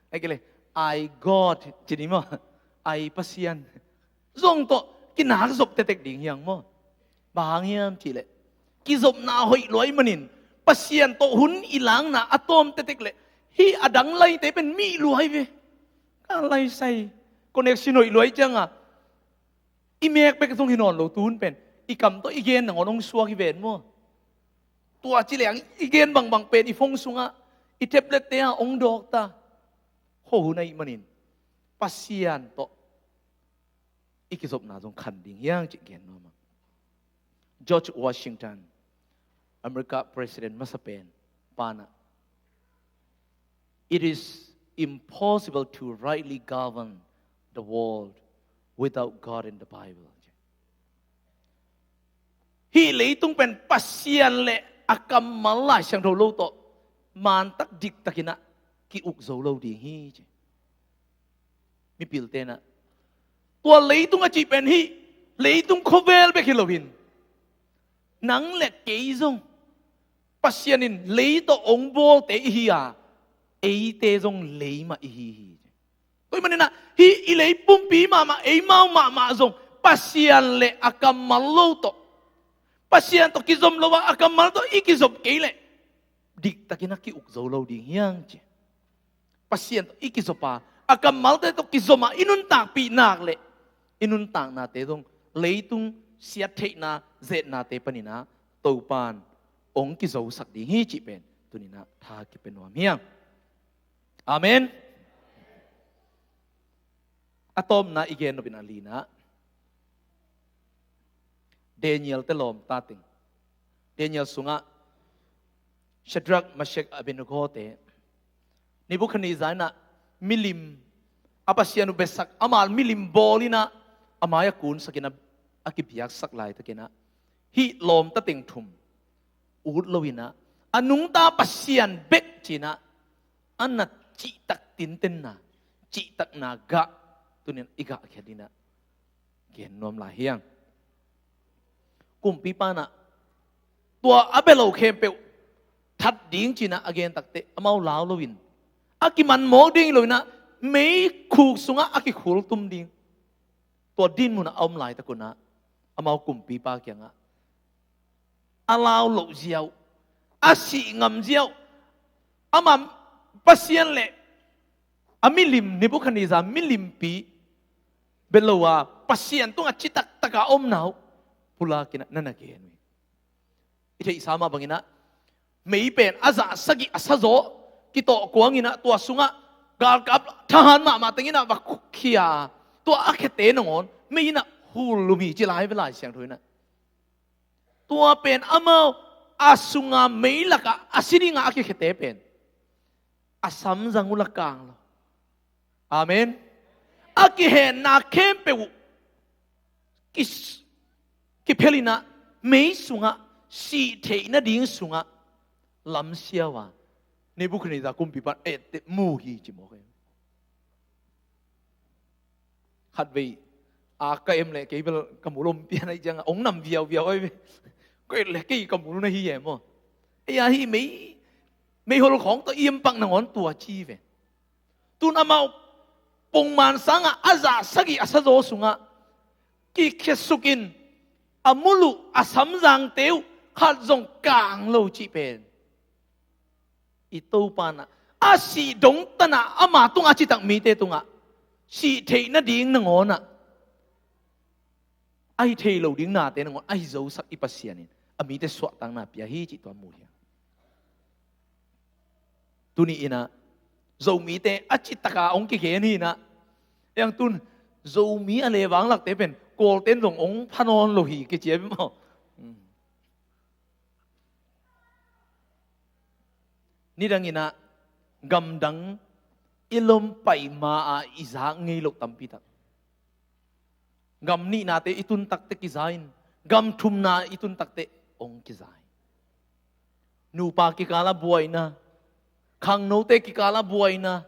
ai kei le, I God ci ni maw? I Pasian zong tawh kinak zop tektek ding hiang maw? Bang hang hiam cihleh kizopna hoih luai manin Pasian tawh hun i lakna a tawm tektek leh hih a dang laite pen mih luai ve. Ka laisai connection hoih luai cianga i mek bek zong hi nawn lo tuhun pen i kam tawh i gen nangawn hong suak hi ven maw? Tua ci leng i gen bangbang pen i phone sungah, i tablet te ah hong dawk ta. Khuahun ahih manin Pasian tawh i kizopna zong khan ding hiang cih gen nuam ah. George Washington, America President masa pen, panah, "It is impossible to rightly govern the world without God and the Bible." Hih leitung pen Pasian le a kammal Lai Siangtho lo tawh mantak diktakinah ki-uk zo lo ding hi ci. Mipil tenah tua leitung a cih pen hih leitung khuavel bek hi loin nang le kei zong Pasian in lei tawh hong bawlte i hi a, eite zong lei mah i hi hi. Tua ahih maninah hih i lei pumpi mahmah, eimau mahmah zong Pasian le a kammal lo tawh, Pasian tawh kizom lo a, a kammal tawh i kizop kei leh diktakinah ki-uk zo lo ding hiang ci. Pasian tawh i kizop a, a kammalte tawh kizom a i nuntakpih nak leh i nuntaknate zong leitung siattheihna, zetnate paninah Topan hong kizosak ding hi cih pen tuni-in ah tha kipia nuam hi hang. Amen. A tawpna i gen nop in a lina, Daniel te lawmta teng. Daniel sungah Shadrach, Meshach, Abednego te, Nebuchadnezzar in ah milim, a Pasian uh besak, ama milim bawl in ah a mai-ah kunsak in ah a kibiaksak laitakin ah hih lawmta teng thum ut lo in ah a nungta Pasian bek ci-in ah a na cihtak tintenna, cihtakna gah tuni-in i gahkhiat dingin ah gen nuam lai hi hang. Kumpipa in ah tua a bia lo khempeuh that ding ci-in ah a gen takteh amau lau loin, a kiman mawk ding hi lo in ah meikhuk sungah a kikhul tum ding, tua dinmun ah a om laitak un ah amau kumpipa kiangah a lau loh ziau, a sih ngam ziau, ama Pasian le a milim, Nebuchadnezzar milimpi bia lo a Pasian tungah citak takin a omna uh pulak in ah na na gen uh hi. I theihsa mah bangin ah mei pen a zah sagih a sa zaw kitawh kuangin ah tua sungah galkap thahat mahmah teng in ah va khia, tua a khiate nangawn mei in ah hul lum hi ci lai ve Lai Siangtho in ah. Tua pen amau a sunga mei lakah a si dinga a kikhiate pen a samzang uh la kang lo. Amen. A kihenna khempeuh uh kis-, kiphel in ah mei sungah sih theih nading sungah lamsiau a Nebuchadnezzar kumpipa in etteh mu hi ci mawk hi. Khatvei a ka em leh kei bel ka mul om pian ahi ciangah hong nam viauviau ahi ve. Ka et leh kei ka mul na hi e maw. Ei a hih mei, meihol khawng tawh i em pak nangawn tua ci ve. Tun amau pongman sangah a zah sagih a sa zaw sungah kikhiasuk in a mul uh a samzangte uh khat zong kang lo cih pen i Topa in ah a sih dongtan ah ama tungah a citak mite tungah sih theih nading nangawn ah a hi thei lo ding nate nangawn a hi zosak i Pasian in a mite suahtakna pia hi cih tua mu hi hang. Tuni in ah Zomite a citaka hong kigen hi in ah, ei ang tun Zomi a leh vanglakte pen Kawlten zong hong pha nawn lo hi kici a bia maw. Nidang in ah gamdang i lom pai ma-a i zak ngei loh tampi tak. Gam nihnate i tun takteh kiza in, gam thumna i tun takteh hong kiza hi. Nupa kikala buaina, khangnote kikala buaina,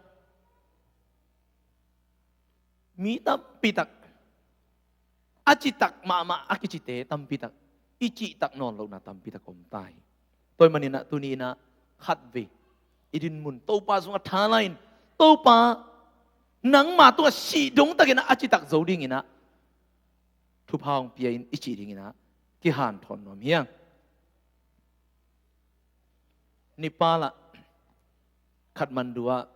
mi tampi tak, a citak mahmah a kicite tampi tak, i cihtak nawn lohna tampi tak om ta hi. Tua ahih manin ah tuni in ah khatvei i dinmun Topa sungah tha la in, Topa nangma tungah sih dongtakin ah a citak zo dingin ah thupha hong pia in i cih dingin ah kihanthawn nuam hi hang. Nepal ah Kathmandu ah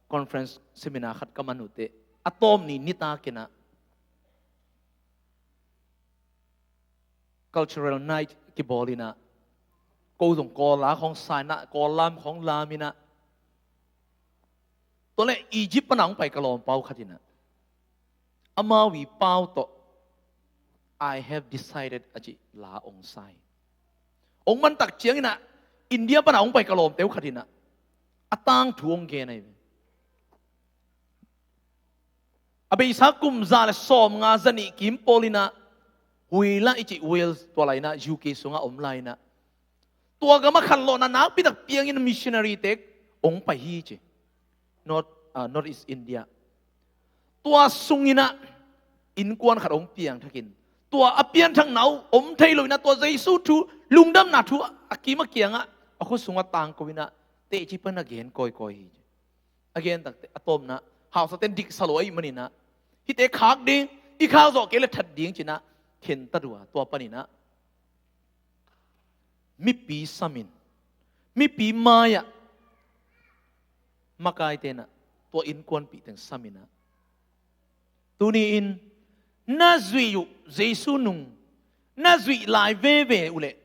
conference seminar khat ka man uh teh a tawp ni nitak in ah cultural night kibawl in ah, ko zong Kawl la khawng sa in ah, Kawl lam khawng lam in ah, tua leh Egypt pan a hong pai ka lawmpa uh khat in ah, amau i pau tawh "I have decided" a cih la hong sa hi. Hong man tak ciangin ah India pan a hong pai ka lawmte uh khat in ah a tangthu hong gen ahi ve. A beisa kum za le sawmnga za nih kim pawl in ah Huila i cih Wales, tua lai in ah U K sungah om lai in ah, tua gamah khanlawhna nakpi tak piangin missionary te hong pai hi ci. North, ah, North East India. Tua sungin ah innkuan khat hong piangthakin, tua a pianthakna uh om thei lo in ah tua Jesu thu, lungdamna thu a kim a kiangah a khut sungah tangko in ah teci pan a gen kawikawi hi ci. A gen takteh a tawpna hausate'n diksa lo ahih manin ah, hihte khak ding, i khak zawh kei leh that ding ci in ah khentat uh a, tua panin ah mipi samin, mipi mai-ah makaite'n ah tua innkuanpih teng samin ah, tuni-in na zuih uh Jesu nung na zuih lai veve uh leh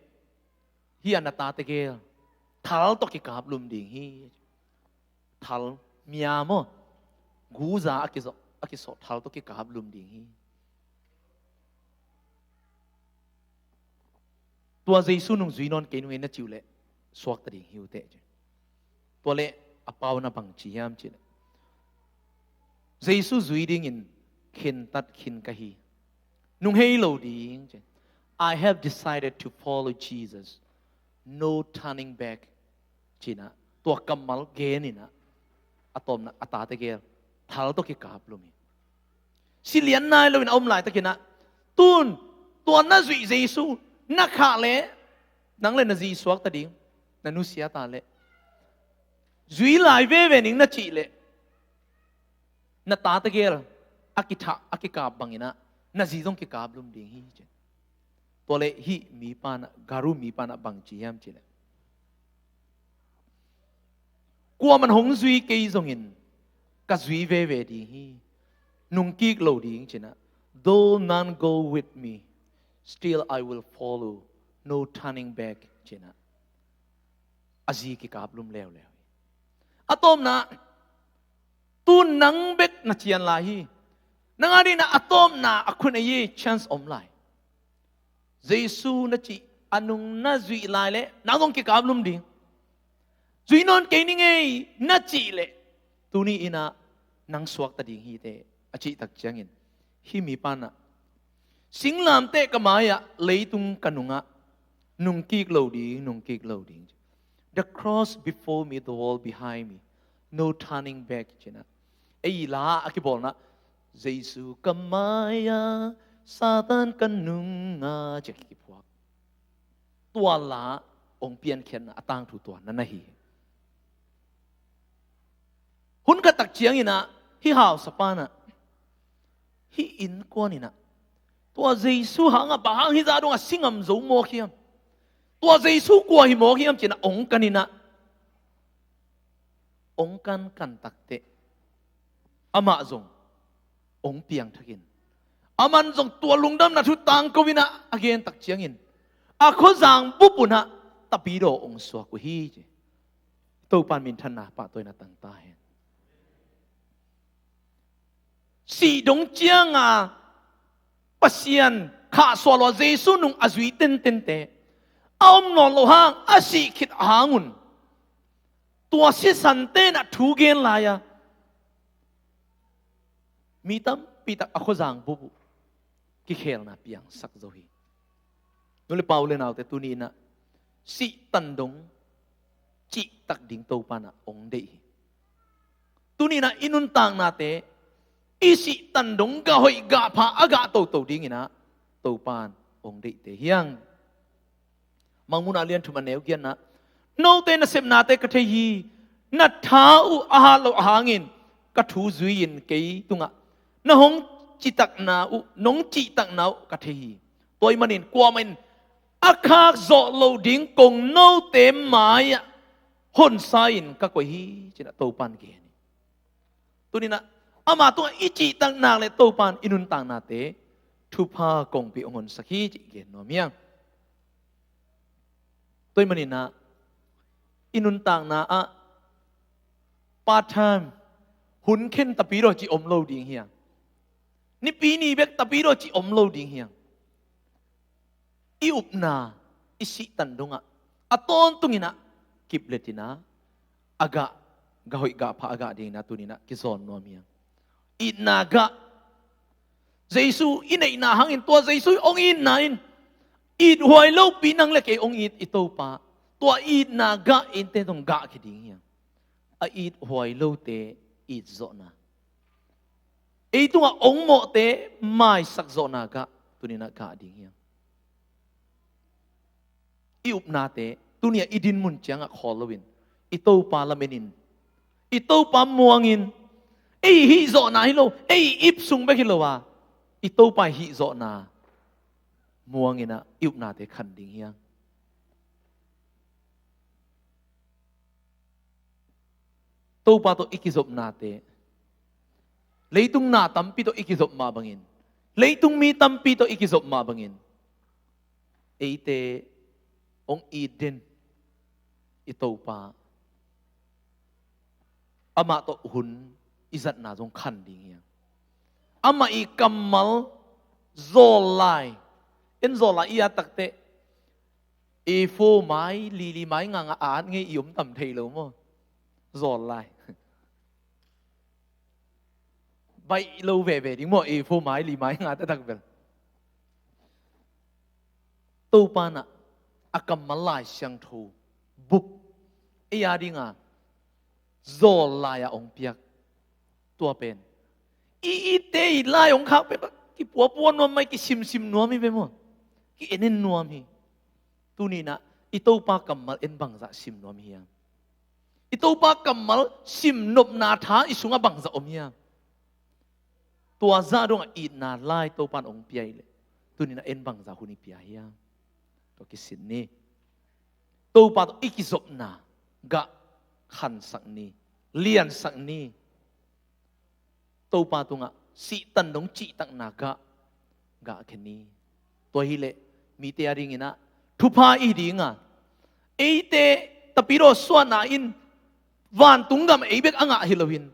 Hih a na tate gel thal tawh kikaplum ding hi. Thal mia maw, guza a kizawh, a kisawh thal tawh kikaplum ding hi. Tua Jesu nung zui nawn kei nung ei na cih uh leh suakta ding hi uh teh. Tua leh a pau na bang ci hiam cih leh, Jesu zui dingin khentat khin ka hi. Nung hei lo ding ci. I have decided to follow Jesus. No turning back. Ci-in ah, tua kammal gen in ah, a tawpna a tate gel thal tawh kikaplum hi. Si lian nai loin a om laitakin ah, tun tua na zuih Jesu na khah leh nang le na zi suakta ding, na nusia ta leh. Zui lai veve ning na cih leh, na tate gel a kithah, a kikap bangin ah na zi zong kikaplum ding hi ci. Tua leh hih mipa in ah, Garu mipa in ah bang ci hiam cih leh, kuaman hong zui kei zongin ka zui veve ding hi. Nungkik lo ding ci-in ah, though none go with me, still I will follow, no turning back, ci-in ah, a zi kikaplum leuleu hi. A tawpna, tun nang bek na cian lai hi. Nang a dingin ah a tawpna a khut ei hi, chance om lai. Jesu na cih a nung na zuih lai leh nang zong kikaplum ding. Zui nawn kei ning ei na cih leh, tuni in ah nang suakta ding hi teh, a cih tak ciangin, hih mipa in ah, singlamteh ka mai-ah, leitung ka nungah, nungkik lo ding, nungkik lo ding. The cross before me, the world behind me, no turning back, ci-in ah. Ei la a kibawlna, Jesu ka mai-ah, Satan ka nungah, ci-a kiphuak. Tua la hong piankhiatna a tangthu tua na na hi. Hun khat tak ciangin ah, hih hausapa in ah, hih innkuan in ah, tua Jesu hangah bang hang hih zah dongah si ngam zo mawk hiam? Tua Jesu kua hi mawk hiam ci-in ah hong kan in ah, hong kankan takteh, amah zong hong piangthakin, aman zong tua lungdamna thu tangko in ah a gen tak ciangin, a khuazang bup un ah tapidaw hong suak uh hi ci. Topa in minthanna pahtawi in ah tang ta hen. Sih dong cianga Pasian khahsuah lua Jesu nung a zui tentente a om nawn loh hang, a sih khit hang un, tua sisan ten ah thu gen lai-a, mi tampi tak a khuazang bup uh kikhelna piangsak zo hi. Nu le pa, u le naute, tuni in ah sihtan dong cihtak ding Topa in ah hong deih hi. Tuni in ah i nuntaknate, i sihtan dong gah hoih gah pha a gah toto dingin ah Topa in hong deihte hi hang. Mangmuhna lian thum a neu giatna, note nasepnate ka thei hi. Na tha uh a hat loh hangin ka thu zui-in kei tungah na hong citakna uh, nong cihtakna uh ka thei hi. Tua ahih manin kuamah in a khak zawh loh ding kong note mai-ah honsa-in ka koih hi, ci-in ah Topa in gen hi. Tuni in ah ama tungah i cihtak nak leh Topa in i nuntaknate thupha kongpi hong honsak hi cih gen nuam hi hang. Tua ahih manin ah i nuntakna ah part time, hun khen tapidaw cih om lo ding hi hang. Nipi ni bek tapidaw cih om lo ding hi hang. I upna, i sihtan dongah a tawntungin ah kiplet in ah a gah, gah hoih gah pha a gah dingin ah tuni in ah kizawn nuam hi hang. Itna gah. Jesu i neihna hangin, tua Jesu hong itna in, ithuai lopi nang le kei hong it i Topa, tua itna gah eite zong gah kei ding hi hang. A ithuai lote itzawhna, ei tungah hong mawhte maisak zawhna gah tuni in ah gah ding hi hang. I upnate tuni-ah i dinmun ciangah khawl loin, i Topa lamenin, i Topa muangin, ei hihzawhna hi lo, ei ip sung bek hi lo a, i Topa hihzawhna muangin ah i upnate khan ding hi hang. Topa tawh i kizopnate, leitung na tampi tawh i kizop mah bangin, leitung mi tampi tawh i kizop mah bangin, eite hong it den i Topa, amah tawh hun i zatna zong khan ding hi a. Amah i kammal zawl lai, en zawl lai i at takteh, A four mai, li li mai nganga a at ngei i om tam thei lo maw? Zawl lai. Baih lo veve ding maw, A four mai, li mai nga taktak bel. Topa in ah a kammal Lai Siangtho buk ei a dinga zawl lai-a hong piak. Tua pen i itte i lai hong khak pen kipuapua nuam mai, kisimsim nuam hi ve maw? Ki-en en nuam hi. Tuni in ah i Topa kammal en bangzah sim nuam hiam? I Topa kammal sim nopna tha i sungah bangzah om hiam? Tua zah dongah itna lai Topa in hong pia hi leh, tuni in ah en bangzah hun i pia hiam? Tua kisin ni. Topa tawh i kizopna gah khansak ni, liansak ni. Topa tungah sihtan dong cihtakna gah, gah khen ni. Tua hileh mite a dingin ah thupha i hi dinga, eite Tapidaw suahna in vantung gam ei bek a ngah hi loin,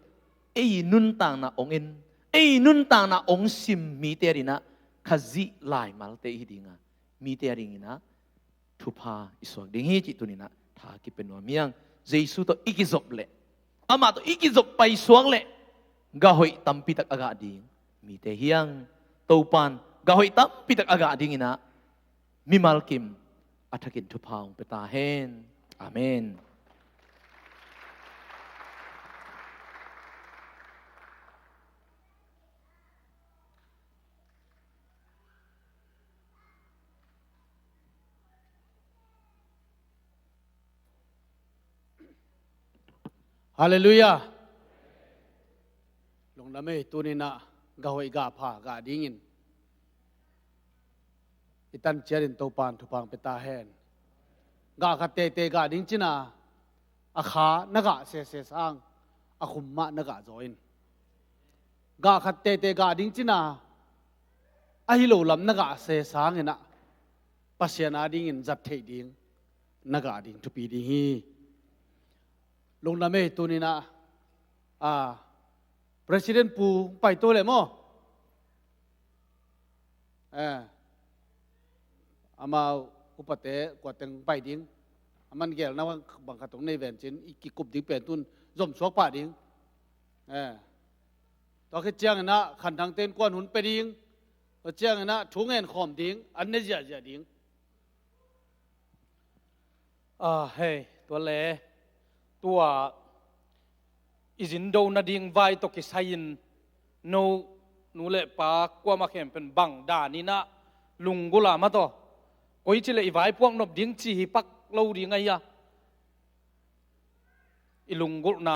ei nuntakna hong en, ei nuntakna hong sim mite a dingin ah Khazih laimalte i hi dinga, mite a dingin ah thupha i suak ding hi cih tuni in ah tha kipia nuam hi hang. Jesu tawh i kizop leh, amah tawh i kizop paisuak leh gah hoih tampitak a gah ding mite hi hang. Topa in gah hoih tampitak a gah dingin ah mimal kim a thakin thupha hong pia ta hen. Amen. Halleluiah. Lungdam ei, tuni in ah gah hoih gah pha gah dingin i tan ciatin Topa in thupha hong pia ta hen. Gah khat teitei gah ding cin a, a kha na gah sese sang, a khum mah na gah zaw in. Gah khat teitei gah ding cin a, a hi lo lam na gah se sangin ah Pasian a dingin zat theih ding na gah ding thupi ding hi. Lungdam ei, tuni in ah, a, President Pu pai to leh maw? Eh, amau upate kuateng pai ding. Aman gelna bang khat hong nei ven cin, i kikup ding pen tun zom suak pah ding. Eh, tua khit ciangin ah Khan Thangte in kuan hun pia ding. Tua ciangin ah thu ngen khawm ding, an ne ziahziah ding. Ah, hei, tua le, tua i zindo nading vai tawh kisai-in no nu le pa kuamah khempeuh in bang danin ah lunggulh a, mah tawh koici le i vaipuak nop ding ci hi pak lo ding ahi a, i lunggulhna